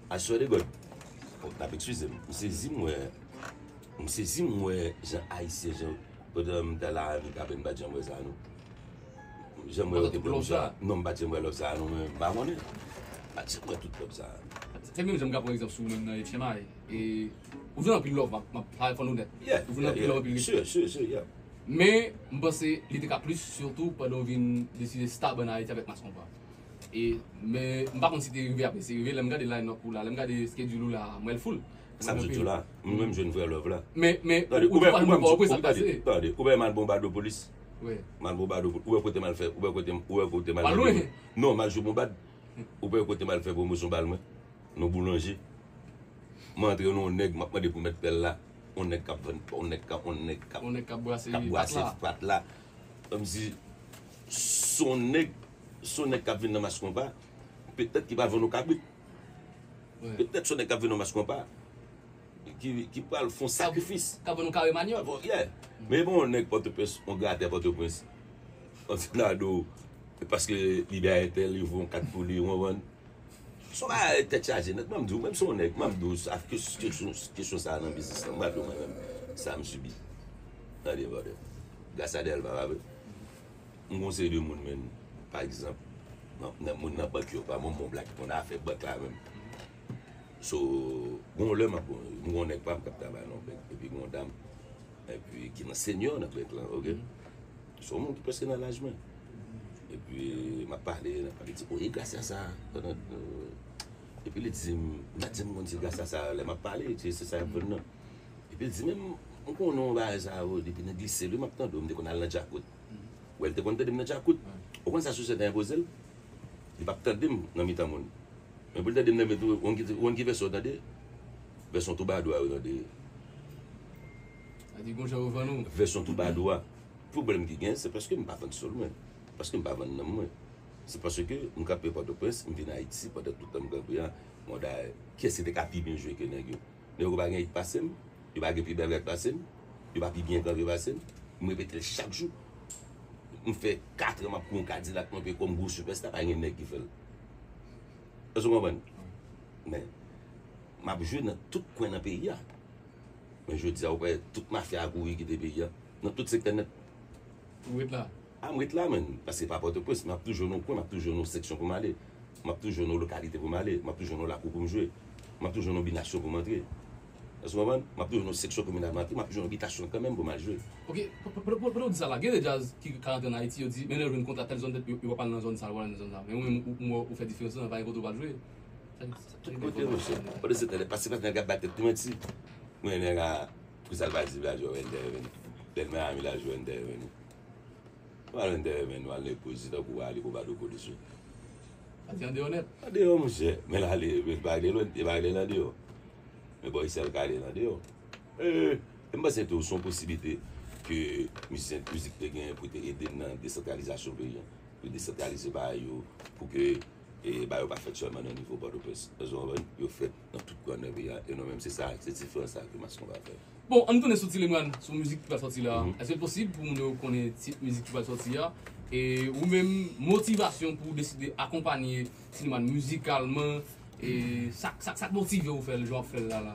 I swear to God. N ap eskize m. M sezi m wè, m sezi m wè jan Ayisyen, jan, pandan m ta la, Mikaben, m pa t janm wè sa, non. Jan m wè yo te pran misye a. Non, m pa t janm wè love sa a, non, men m pa konnen. M pa t janm wè tout love sa a. Se menm jan m ka pran egzanp sou ou menm nan H M I. E, ou jwenn anpil love, m ap, m ap, fò n onèt. Ou jwenn anpil love, anpil respè. Men, m panse, li te ka plis, sitou pandan w vin deside stable nan Ayiti avèk Mass Konpa. E, men, m pa konn si te rive apre, si rive, lè m gade line-up ou la, lè m gade schedule ou la, m wè l full. Sa m sot di w la, m menm jwenn vrè love la. Men, men, ou di pa nou pa wè sa k pase. Tande, ou pa m al Bonbado polis. M al Bonbado, ou wè kote m al fè, ou wè kote, ou wè kote m al fè. Non, m al jwe Bonbad. Ou pa wè kote m al fè pwomosyon bal mwen? Nan boulanje. M antre nan yon nèg, m ap mande pou mèt pèl la. Yon nèg k ap vann, yon nèg k ap, yon nèg k ap, k ap brase pat la. Kòmsi se yon nèg Se yon nèg k ap vin nan Mass Konpa, petèt ki pral vann yon kabrit. Petèt se yon nèg k ap vin nan Mass Konpa ki, ki pral fè yon sakrifis. K ap vann yon kare manyòk. Bon, yeah. Men bon, yon nèg Pòtoprens, yon gratè Pòtoprens, yon ti nado, paske li bay entèl, li voye yon kat pou li, ou konprann? Se yon bagay tèt chaje nèt. Mwen, m di w, menm si yon nèg, mwen, m di w, sa, kes-, kesyon, kesyon sa a nan biznis lan, mwen, m di w, mwen menm, sa m sibi. Tande, brother. Gras a Dèyè l, pa vre? M gon seri de moun, menn, pa egzanp, nan, nan moun nan bank yo, pa mwen, m bon black, konn afè bank la menm. So, gon lè m ap, m gon nèg pa m k ap travay nan bank, epi gon dam, epi ki nan senyò nan bank lan, oke? Se yon moun ki prèske nan laj mwen. Epi, m ap pale, n ap pale, di, "O, e Gracia sa?" Epi li di m, m pa di m konn se Gracia sa, lè m ap pale, se, se sa y ap vann nan. Epi li di, "Men m, m konnen yon bagay sa yo, depi nan glise, lè m ap tande w, m te konn al nan Djakout." Wè, l te konn tande m nan Djakout. Ou konn sa sosyete an poze l? Li p ap tande m nan mitan moun. Men pou l tande m nan mitan, ou konn ki, ou konn ki vèsyon yo tande? Vèsyon toubadou a yo tande. Sa di gon jan yo vann ou. Vèsyon toubadou a. Pwoblèm ki gen, se paske m pa vann soul mwen. Paske m pa vann nanm mwen. Se paske m kanpe Pòtoprens, m vin Ayiti pandan tout tan m kanpe a. Bon, dayè, kiyès ki te ka pi byen jwe ke nèg yo? Nèg yo pa gen hit pase m, yo pa gen pi bèl rèd pase m, yo pa pi byen kanpe pase m. M repete l chak jou. M fè kat an m ap kouri yon Kadilak, mwen pe kòm gwo sipèsta, pa gen nèg ki fè l. Èske w konprann? Men, m ap jwe nan tout kwen nan peyi a. Men jodi a, ou kwè tout mafya a kouri kite peyi a, nan tout sektè nèt. Ou ret la? A, m ret la, menn. Paske pa Pòtoprens, m ap toujou nan yon kwen, m ap toujou nan yon seksyon pou m ale. M ap toujou nan yon lokalite pou m ale. M ap toujou nan yon lakou pou m jwe. M ap toujou nan yon binasyon pou m antre. Èske w konprann? M ap toujou nan yon seksyon kominal pou m antre. M ap toujou nan yon bitasyon kanmenm pou m al jwe. Ok, p-, p-, pandan w di sa la, gen de djaz ki ka rantre ann Ayiti, yo di, men lè yo jwenn kontra tèl zòn, yo, yo pa pral nan zòn sa, yo pa pral nan zòn sa. Men ou menm, ou, ou, ou fè diferans lan, pa gen kote ou pral jwe. Sa, sa, sa, tout kote, monchè. Pandan se tan, pase pa nèg ap bay tèt li manti. Mwen, nèg a, pou sa l pa di, vladjo, Wender Reveni. Lè l Miami, l al jwe Wender Reveni. Ou al Wender Reveni, ou al nan Epozi, tankou w ale Bobado Coliseum. Pati andeyò nèt. Andeyò, monchè. Men l ale, men l pa regle lwen, li pa regle l andeyò. Men bò isi a l ka ale l andeyò. E, e m panse tou, se yon posiblite ke mizisyen, mizik te genyen pou te ede n nan desantralizasyon peyi a. Pou desantralize bagay yo, pou ke, e, bagay yo pa fèt sèlman nan nivo Pòtoprens. Èske w konprann? Yo fèt nan tout kwen nan peyi a, e nou menm, se sa, se diferans sa ke Mass Konpa fè. Bon, ann tounen sou Ti Lemwan, sou mizik ki pral sòti la. Mhm. Èske l posib pou moun yo konnen tit mizik ki pral sòti a? E ou menm, motivasyon pou w deside akonpanye Ti Lemwan mizikalman, e sa, sa, sa k motive w fè l, jan w ap fè l la, la?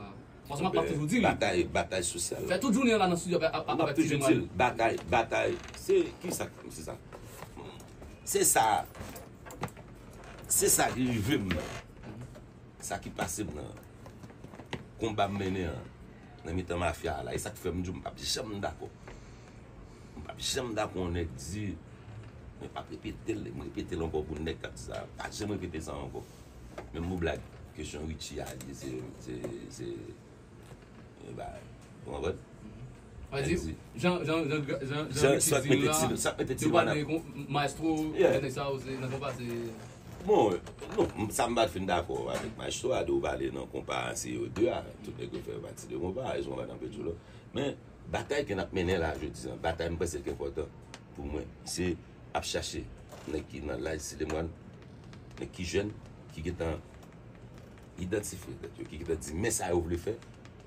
Paske m ap, m ap toujou di l. Batay, batay sosyal. Fè tout jounen an la nan estidyo avè-, avè-, avèk Ti Lemwan. M ap toujou di l, batay, batay. Se ki sa, se sa. Se sa. Se sa ki rive m nan. Sa ki pase m nan konba m mennen an, nan mitan mafya a la. E sa k fè m di w m p ap janm dakò. M p ap janm dakò yon nèg di, mwen p ap repete l, m repete l ankò pou nèg k ap di sa. Pa janm repete sa ankò. Menm mo blag, kesyon Richie a li, se, se, se, e ba, ou konprann? Sa vle di, jan, jan, jan, jan, jan Richie di l la, sa mete Ti Lemwan nan maestro, yeah, nèg sa yo, se nan konpa, se. Bon, non, m, sa m pa t fin dakò avèk maestro a, de ou pale nan konpa, se yo de a, tout nèg yo fè pati de konpa, e se konpa nan Petro. Men, batay ke n ap mennen la, jodi a, batay m panse ki enpòtan pou mwen, se ap chache nèg ki nan laj Ti Lemwan, nèg ki jèn, ki gentan idantifye tèt yo, ki gentan di men sa yo vle fè,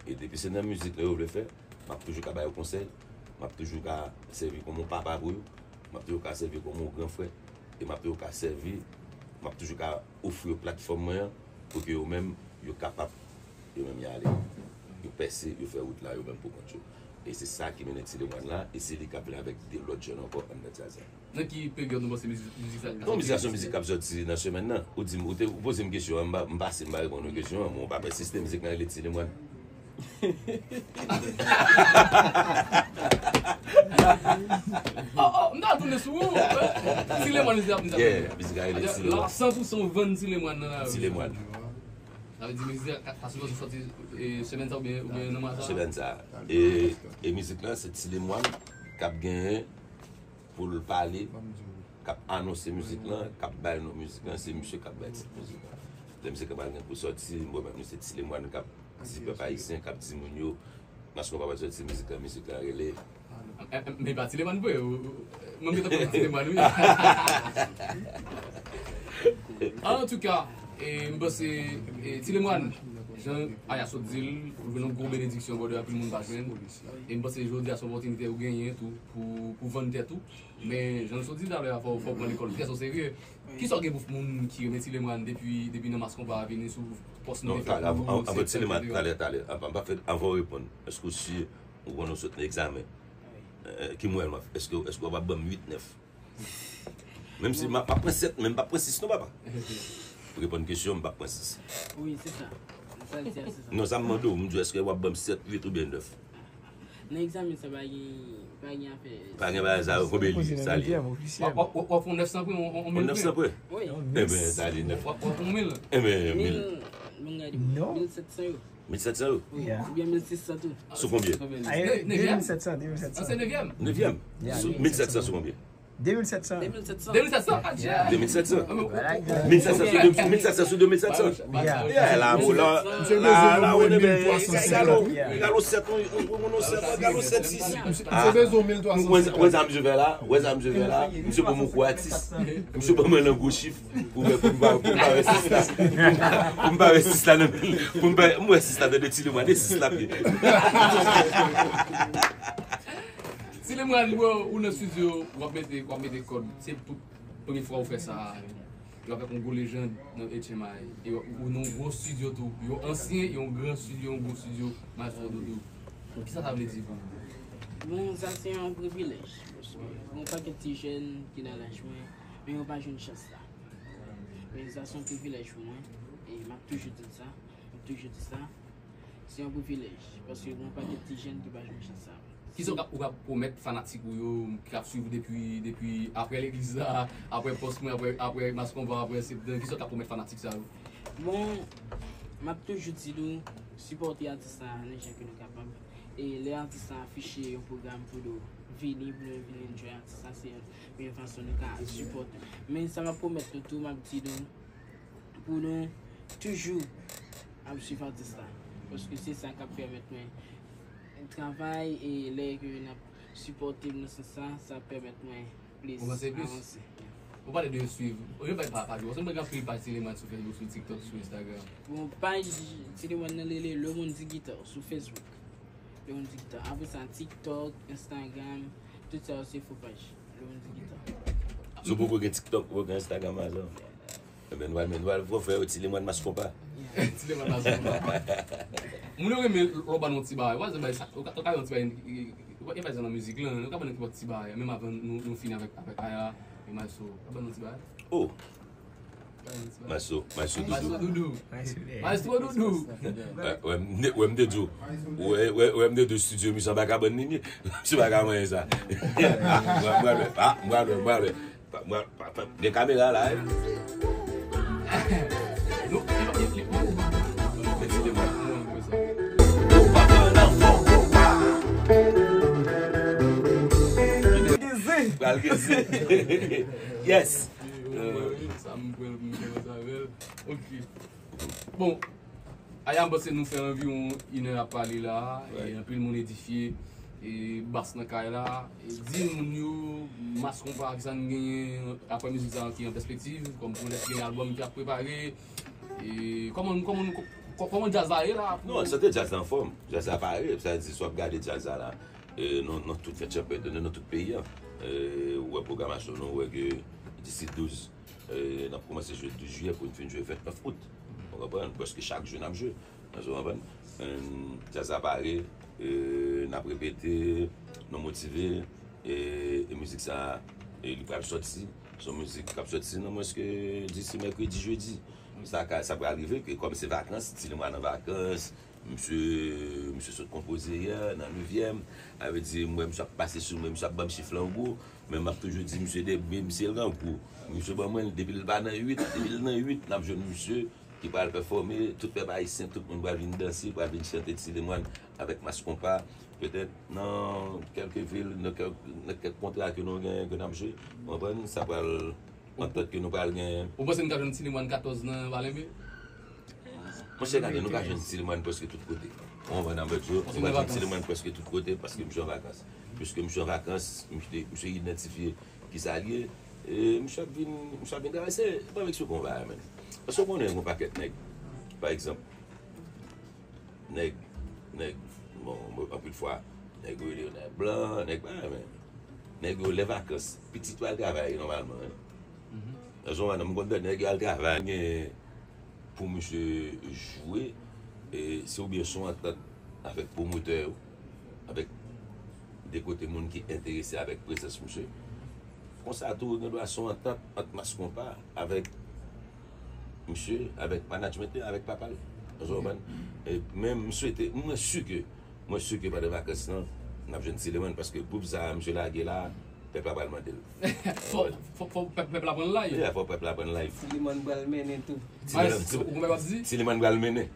e depi se nan mizik la yo vle fè, m ap toujou ka ba yo konsèy, m ap toujou ka sèvi kòm yon papa pou yo, m ap toujou ka sèvi kòm yon gran frè, e m ap toujou ka sèvi, m ap toujou ka ofri yo platfòm mwen an, pou ke yo menm, yo kapab, yo menm y ale, yo pèse, yo fè wout la, yo menm pou kont yo. E se sa ki mennen Ti Lemwan la, e se li k ap vin avèk de lòt jèn ankò anndan djaz la. Nan ki peryòd nou panse mizik, mizik sa ka sòti? Non, mizik sa se yon mizik k ap sòti nan semèn nan. Ou di m, ou te, ou poze m kesyon an, m pa, m pase, m pa reponn ou kesyon an, men w pa pèsiste, mizik lan rele Ti Lemwan. Oh, oh, m ta tounen sou ou. Ti Lemwan, mizik ap, mizik ap. Yeah, mizik la rele Ti Lemwan. San pou san w vann Ti Lemwan nan lari. Ti Lemwan. Sa vle di mizik la ka, ka sipoze sòti, e, semèn sa oubyen, oubyen nan mwa sa? Semèn sa. E, e mizik lan, se Ti Lemwan k ap genyen pou l pale, k ap anonse mizik lan, k ap bay non mizik lan, se misye k ap bay tit mizik lan. Lè mizik lan pral gen pou sòti, mwen menm, se Ti Lemwan k ap di pèp ayisyen, k ap di moun yo, Mass Konpa pral sòti mizik lan, mizik lan rele Eh, eh, men pa Tilemàn vre, ou, ou, mwen gentan konn Tilemàn, wi. Antouka, e, m panse, e, Tilemàn, jan Aya sot di l, ou jwenn yon gwo benediksyon bòdè anpil moun pa jwenn. E m panse jodi a se opòtinite ou genyen tou pou, pou vann tèt ou. Men, jan l sot di talè a, fò, fò w pran lekòl trè o serye. Kisa w gen pou moun ki renmen Tilemàn depi, depi nan Mas Konpa a vini sou pòs nou te fè pou septan? Non, talè, avan, avan Tilemàn, talè, talè, avan, m pa fè, avan w reponn, èske w si ou konnen w sot nan egzamen? Eh, ki mwen, èske, èske w ap ban m uit, nèf? Menm si m ap, m ap pran sèt, men m p ap pran sis non, papa. Pou reponn kesyon, m p ap pran sis. Wi, se sa. Sa l di a, se sa. Non, sa m mande w, m di w, èske w ap ban m sèt, uit oubyen nèf? Nan egzamen sa, pa gen, pa gen afè. Pa gen bagay sa yo, konbyen li ye, sa li ye? W ap, w ap, w ap fè yon nèf san pwen, yon, yon, yon mil pwen? Yon nèf san pwen? Wi. Enben, sa li nèf. W ap, w ap fè yon mil? Enben, mil. Mil, mwen gade, mil sèt san yo. Mil sèt san yo? Wi, oubyen mil sis san tou. Sou konbyen? Nevyèm? De mil sèt san, de mil sèt san. Ah, se nevyèm? Nevyèm. Sou mil sèt san sou konbyen? De mil sèt san. De mil sèt san. De mil sèt san? Ah, yeah. De mil sèt san. Mil sèt san sou de, mil sèt san sou de mil sèt san. Yeah, la, bon, la, la, la, ou enben, egal, egal, egal, on sèt, on, on, on, on sèt, egal, on sèt sis. Misye bezwen mil twa san senkant. Wè sa misye fè la, wè sa misye fè la. Misye ban mwen kou atis. Misye ban mwen nan gwo chif. Pou mwen, pou m pa, pou m pa wè sis la. Pou m pa wè sis la nan men l. Pou m pa, m wè sis la, tande Tilemàn, e sis la ap ye. Tilemàn, bro, ou nan estidyo, w ap mete, w ap mete kòd. Se pou premye fwa ou fè sa. Yo avèk yon gwo lejand nan H M I. E ou nan yon gwo estidyo tou. Yon ansyen, yon gran estidyo, yon gwo estidyo, Maestro Doudou. Kisa sa vle di pou ou? Bon, sa se yon privilèj. Paske gen yon pakèt ti jèn ki nan laj mwen, men yo pa jwenn chans sa. Men sa se yon privilèj pou mwen. E m ap toujou di sa. M ap toujou di sa. Se yon privilèj. Paske gen yon pakèt ti jèn ki pa jwenn chans sa. Kisa w ka, ou ka pwomèt fanatik ou yo, ki ap swiv ou depi, depi apre legliz la, apre pòs mwen, apre, apre Mas Konpa, apre septan, kisa w ka pwomèt fanatik sa yo? Bon, m ap toujou di nou, sipòte atis la nan jan ke nou kapab. E lè atis la afiche yon pwogram pou nou vini, pou nou vin enjoy atis la, se yon fason nou ka sipòte. Men sa m ap pwomèt nou tou, m ap di nou, pou nou toujou ap swiv atis la. Paske se sa k ap pèmèt mwen travay e lè ke n ap sipòte m nan sans sa, sa ap pèmèt mwen plis avanse. Ou pale de swiv. Ou gen paj pa, paj ou. Paske m wè gen anpil paj Tilemàn sou Facebook, sou TikTok, sou Instagram. Bon, paj Tilemàn nan rele Le Monde du Guitar sou Facebook. Le Monde du Guitar. Apre sa, TikTok, Instagram, tout sa yo se fo paj. Le Monde du Guitar. Si w poko gen TikTok, ou poko gen Instagram ankò. Ebyen, nou al, nou al fè Tilemàn Mas Konpa. Tilemàn Mas Konpa. Moun yo renmen lè w ba nou yon ti bagay. Ou ka, ou ka yon ti bagay, e pa jan nan mizik lan, ou ka ban nou yon ti bagay. Menm avan nou, nou fini avèk, avèk Aya e Maestro. Ou ka ban nou yon ti bagay? Oh! Maestro, Maestro Doudou. Maestro Doudou. Maestro Doudou. Wè, wè, m te, wè, m te di w. Wè, wè, wè, m te di w, estidyo misye anba kabann li ye. Misye pa ka manyen sa. Mwen, mwen, ah, mwen, mwen, mwen. Pa, mwen, pa, pa, gen kamera la, eh. Pral gezi. Yes. Sa m kwè m gen avè l. Ok. Bon, Aya, m panse nou fè anviwon inè ap pale la, e anpil moun edifye, e bas nan kay la. E di moun yo, Mas Konpa, kisa n genyen apre mizik sa ki an pèspektiv, kòm pwojè, gen albòm ki ap prepare, e kòman, kòman, kò-, kòman djaz la ye la? Non, sante djaz la anfòm, djaz la pare, sa vle di, si w ap gade djaz la la, e, nan, nan tout fèt chanpyonat, nan, nan tout peyi a, e, ou wè pwogramasyon nou, ou wè ke disi douz, e, n ap kòmanse jwe douz jiyè pou n fin jwe vennèf out. Ou konprann? Prèske chak jou n ap jwe. Èske w konprann? Djaz la pare, e, n ap repete, nou motive, e, e mizik sa, e, li pral sòti. Se yon mizik k ap sòti nan mwens ke disi mèkredi, jedi. Sa ka, sa pral rive ke kòm se vakans, Tilemàn an vakans, misye, misye sot konpoze yè nan nevyèm. Sa vle di, m wè misye ap pase sou mwen, misye ap ban m chif lan gwo, men m ap toujou di misye de, men misye grangou. Misye ban mwen, depi l pa nan uit, depi l nan uit, n ap jwenn misye ki pral pèfòme, tout pèp ayisyen, tout moun pral vin danse, pral vin chante Tilemàn avèk Mas Konpa. Petèt nan kèlke vil, nan kèk, nan kèk kontra ke nou genyen, ke n ap jwe, w konprann, sa pral antant ke nou pral genyen. Ou panse n ka jwenn Tilemàn katòz nan Palenbe? Monchè, gade, nou ka jwenn Tilemàn prèske tout kote. Ou konprann, Ambèt Djo, nou ka jwenn Tilemàn prèske tout kote paske misye an vakans. Piske misye an vakans, misye, misye idantifye ki sa l ye, e misye ap vin, misye ap vin travay. Se pa m eksplike w bagay, menn. Paske w konnen yon pakèt nèg, pa egzanp, nèg, nèg, bon, anpil fwa, nèg yo rele yo nèg blan, nèg bagay, men nèg yo lè vakans, pitit yo al travay nòmalman, wi. Nan zòn an, m konn tande nèg yo al travay, gen pou misye jwe, e se oubyen se yon antant avèk pwomotè yo, avèk de kote moun ki enterese avèk prezans misye. Konsa tou, gen dwa se yon antant ant Mass Konpa avèk misye, avèk management li, avèk papa l. Ou konprann? E men m swete, mwen si ke, mwen si ke pandan vakans lan, n ap jwenn Tileman, paske gwoup sa a misye lage la, pèp la pral mande l. Fò, fò, fò pèp, pèp la pran live. Yeah, fò pèp la pran live. Tileman pral mennen tou. Tileman, Mas, ou konprann sa m di? Tileman pral mennen.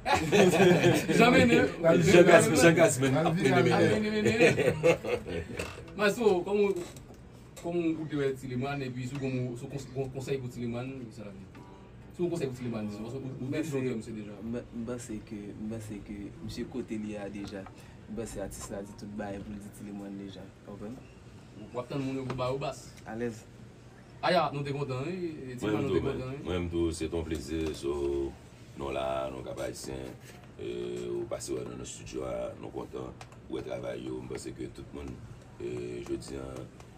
Jan mennen. Jan Gas-, Jan Gasman ap mennen, mennen. Ap mennen, mennen. Mas, kòman, kòman ou te wè Tileman, epi si w gen yon, si w kons-, yon konsèy pou Tileman, sa l ap di? Si w gen yon konsèy pou Tileman, di, paske ou, ou te di yon tèm se deja. M, m panse ke, m panse ke misye kote li a deja. M panse atis la di tout bagay pou l di Tileman deja. Konprann? W ap tann moun yo pou ba yo bas. Alèz. Aya, nou te kontan, wi. Mwen menm tou, man. Mwen menm tou, se t on plezi. So, nou la, nou Kap Ayisyen. E, ou pase wè nou nan estidyo a, nou kontan wè travay yo. M panse ke tout moun, e, jodi a,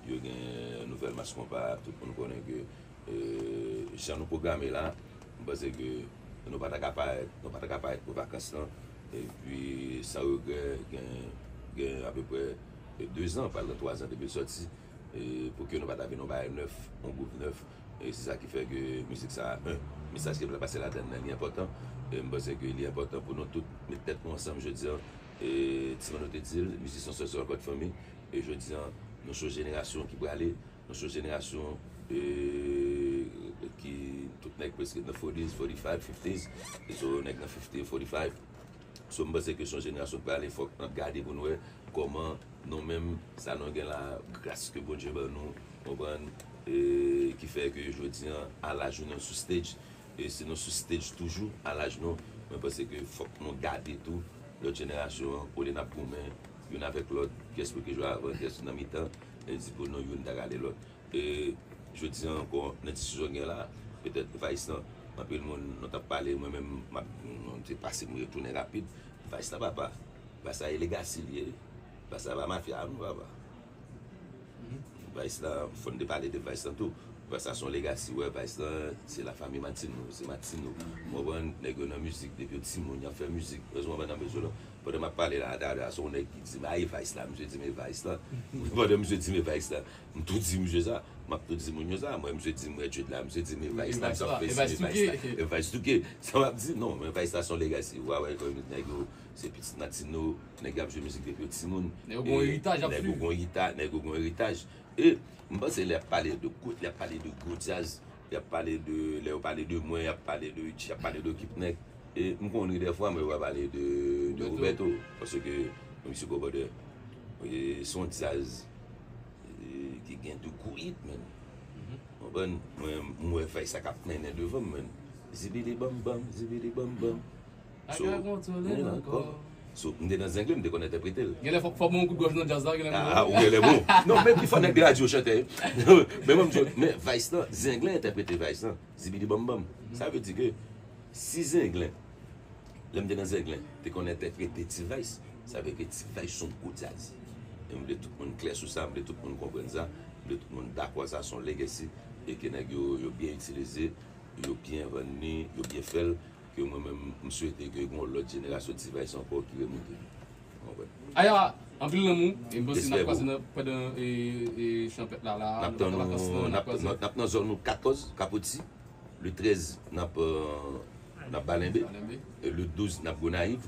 yo gen nouvèl Mass Konpa. Tout moun konnen ke, e, jan nou pwograme la, m panse ke nou pa ta ka parèt, nou pa ta ka parèt pou vakans lan. Epi, san regrè, gen, gen apeprè de zan, pral nan twa zan depi l sòti. E, pou ke nou pa ta vin yon bagay nèf, yon gwoup nèf. E se sa ki fè ke mizik sa a, en, mesaj ke m vle pase ladann nan, li enpòtan. E m panse ke li enpòtan pou nou tout met tèt nou ansanm jodi a. E, ti manno te di l, mizik se yon sèl, sèl kòd fanmi. E jodi a, nou se yon jenerasyon ki prale, nou se yon jenerasyon, e, ki tout nèg prèske nan forties, forty-five, fifties. E so, nèg nan fifty, forty-five. So, m panse ke se yon jenerasyon k prale, fòk n ap gade pou n wè kòman nou menm, sa nou gen la, gras ke Bondye ban nou, konprann, e ki fè ke jodi a, a laj nou, nou sou stage, e si nou sou stage toujou, a laj nou, mwen panse ke fòk nou gade tou lòt jenerasyon an, olye n ap goumen youn avèk lòt, kiyès pou ki jwe avan, kiyès nan mitan, e di pou nou youn ta rale lòt. E jodi a ankò, nan disizyon gen la, petèt Vice lan, anpil moun, nou t ap pale, mwen menm, m ap, m te pase, m retounen rapid. Vice lan, papa, Vice la e legacy li ye. Vice la pa mafya, non, papa. Vice lan, fò n te pale de Vice lan tou. Vice la se yon legacy, wè, Vice lan, se la famille Martino, se Martino. Ou konprann, nèg yo nan mizik, depi yo timoun, y ap fè mizik. Ou konprann, nan mizik la. Pandan m ap pale la, talè a, se yon nèg ki di m, "A, e Vice la?" Misye di m, "E Vice la." Pandan misye di m, "E Vice la." M tou di misye sa, m ap tou di moun yo sa. Mwen, misye di m, "Mwen Jude la," misye di m, "E Vice la, misye ap fè si, e Vice la, e Vice touke." Sa m ap di, non, men Vice la se yon legacy. Ou a wè, nèg yo, se pitit Martino, nèg yo ap jwe mizik depi yo timoun. Nèg yo gon eritaj ap swiv. Nèg yo gon erita-, nèg yo gon eritaj. E m panse lè y ap pale de gwo, lè y ap pale de gwo djaz, y ap pale de, lè yo pale de mwen, y ap pale de Richie, y ap pale de Kipnèk. E m konn ri dèfwa, men yo pa pale de, de Roberto. Paske, misye Gwo Brother, e, se yon djaz, e, ki gen de gwo hit, menn. Konprann? Mwen, m wè Vice sa k ap mennen devan m, menn. Zibidi bam bam, zibidi bam bam. So, I got control it ankò. So, m te nan Zenglen, m te konn entèprete l. Genlè fò, fò ban yon kout gòj nan djaz la, genlè. Ah, ou genlè bon. Non, men pi fò nèg de radyo chante. Men mwen, m di, men Vice lan, Zenglen entèprete Vice lan. Zibidi bam bam. Sa vle di ke si Zenglen, lè m te nan Zenglen, te konn entèprete T-Vice, sa vle ke T-Vice se yon gwo djaz. E m vle tout moun klè sou sa, m vle tout moun konprann sa, m vle tout moun dakò sa se yon legacy, e ke nèg yo, yo byen itilize, yo byen vann li, yo byen fè l, ke mwen menm, m swete ke gen yon lòt jenerasyon T-Vice ankò ki remonte. Ou konprann? Aya, anpil lanmou, e m panse n ap pase nan, pandan, e, e, chanpèt la, la, n ap tann nou, n ap, n ap nan zòn nou katòz, Kapoti. Le trèz, n ap, euh, n ap Balenbe. Balenbe. E le douz, n ap Gonayiv.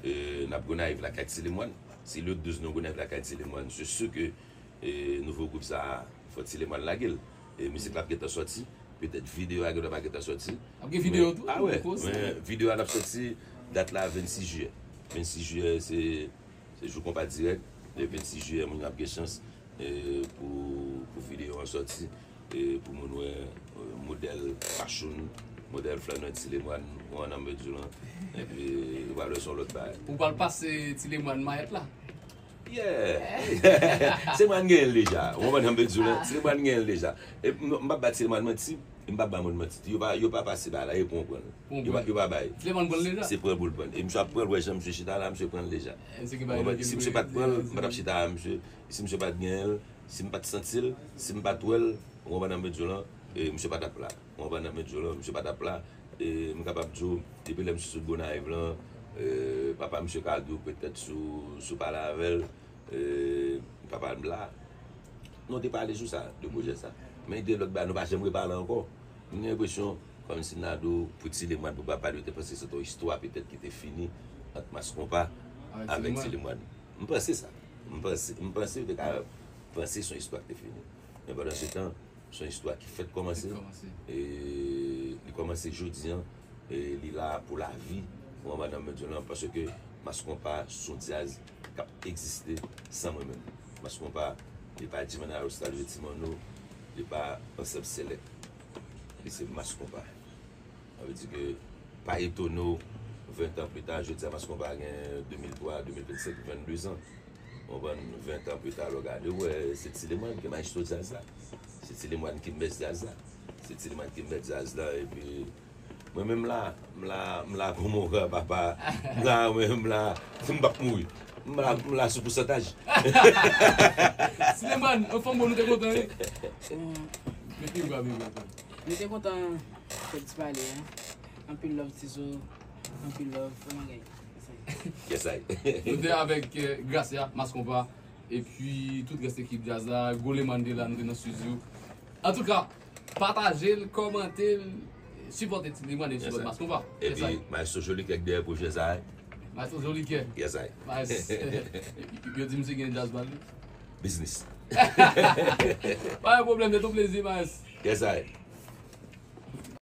E n ap Gonayiv lakay Ti Lemwàn. Si le douz nou Gonayiv lakay Ti Lemwàn, se si ke, e, nouvo gwoup sa a, fò Ti Lemwàn lage l. E mizik la ap gentan sòti. Petèt videyo a gentan pa gentan sòti. Ap gen videyo tou? Ah wè, men videyo a l ap sòti, dat la vennsis jiyè. Vennsis jiyè, se Se jou konpa dirèk, le vennsis jiyè, moun yo ap gen chans, e, pou, pou videyo an sòti, e, pou moun wè, e, modèl fashion, modèl flannè Ti Lemwàn, ou an nan medyo lan, epi ou pral wè se yon lòt bagay. Ou pral pase Ti Lemwàn mayèt la? Yeah. Tilemwàn genyen l deja. Ou konprann sa m vle di w la? Tilemwàn genyen l deja. E m, m p ap ba Tilemwàn manti, e m p ap ba moun manti. Yo pa, yo pa pase ba la, e pou w pran l. Yo pa, yo pa bay. Tilemwàn pran l deja. Se pran pou l pran l. E misye ap pran l, wè jan misye chita la, misye pran l deja. Si misye pa t pran l, m pa t ap chita a misye. Si misye pa t genyen l, si m pa t santi l, si m pa t wè l, ou konprann sa m vle di w lan, e misye pa t ap la. Ou konprann sa m vle di w lan, misye pa t ap la. E m kapab di w, depi lè misye sot Gonayiv lan, e, papa misye ka di w petèt si w, si w pale avè l, e, papa m la. Nou te pale sou sa, de pwojè sa. Men de lòt bagay, nou pa janm repale ankò. M gen enpresyon, kòmsi m ta di w, pou Tilemwàn, pou papa li, yo te panse se te yon istwa petèt ki te fini ant Mass Konpa avèk Tilemwàn. M panse sa. M panse, m panse yo te ka panse se yon istwa ki te fini. Men pandan se tan, se yon istwa ki fèk kòmanse. E li kòmanse jodi an. E li la pou lavi. Ou konprann sa m vle di w lan, paske Mass Konpa se yon djaz k ap egziste san mwen menm. Mass Konpa, li pa Jim and Arrow, Stalvie, Ti Manno, li pa Ansanm Select. Li se Mass Konpa. Sa vle di ke pa etone w, ven tan pli ta, jodi a Mass Konpa gen de mil twa, de mil vennsenk, vennde zan. Ou konprann? Ven tan pli ta, lè w gade, w wè, se Tilemwàn ki mayestwo djaz la. Se Tilemwàn ki mèt djaz la. Se Tilemwàn ki mèt djaz la, epi mwen menm la, m la, m la kòm yon granpapa. M la, mwen menm la, m p ap mouri. M la, m la sou pousantaj. Tilemwàn, anfòm bon, nou te kontan, wi. Mete yon gwa, mete yon gwa. Nou te kontan fè ti pale, hein. Anpil love, Tizo. Anpil love, Fò Magay. Yes, I. Nou te avèk, eh, Gracia, Mass Konpa, epi tout rès ekip djaz la, Goleman te la, nou te nan studio. Antouka, pataje l, kòmante l, sipòte Tilemwàn e sipòte Mass Konpa. Epi, Maestro Jolikè k dèyè pwojè sa a. Maestro Jolikè. Yes, I. Yo di misye gen djaz pa l, wi. Biznis. Pa gen pwoblèm, se tou plezi, Maes. Yes, I.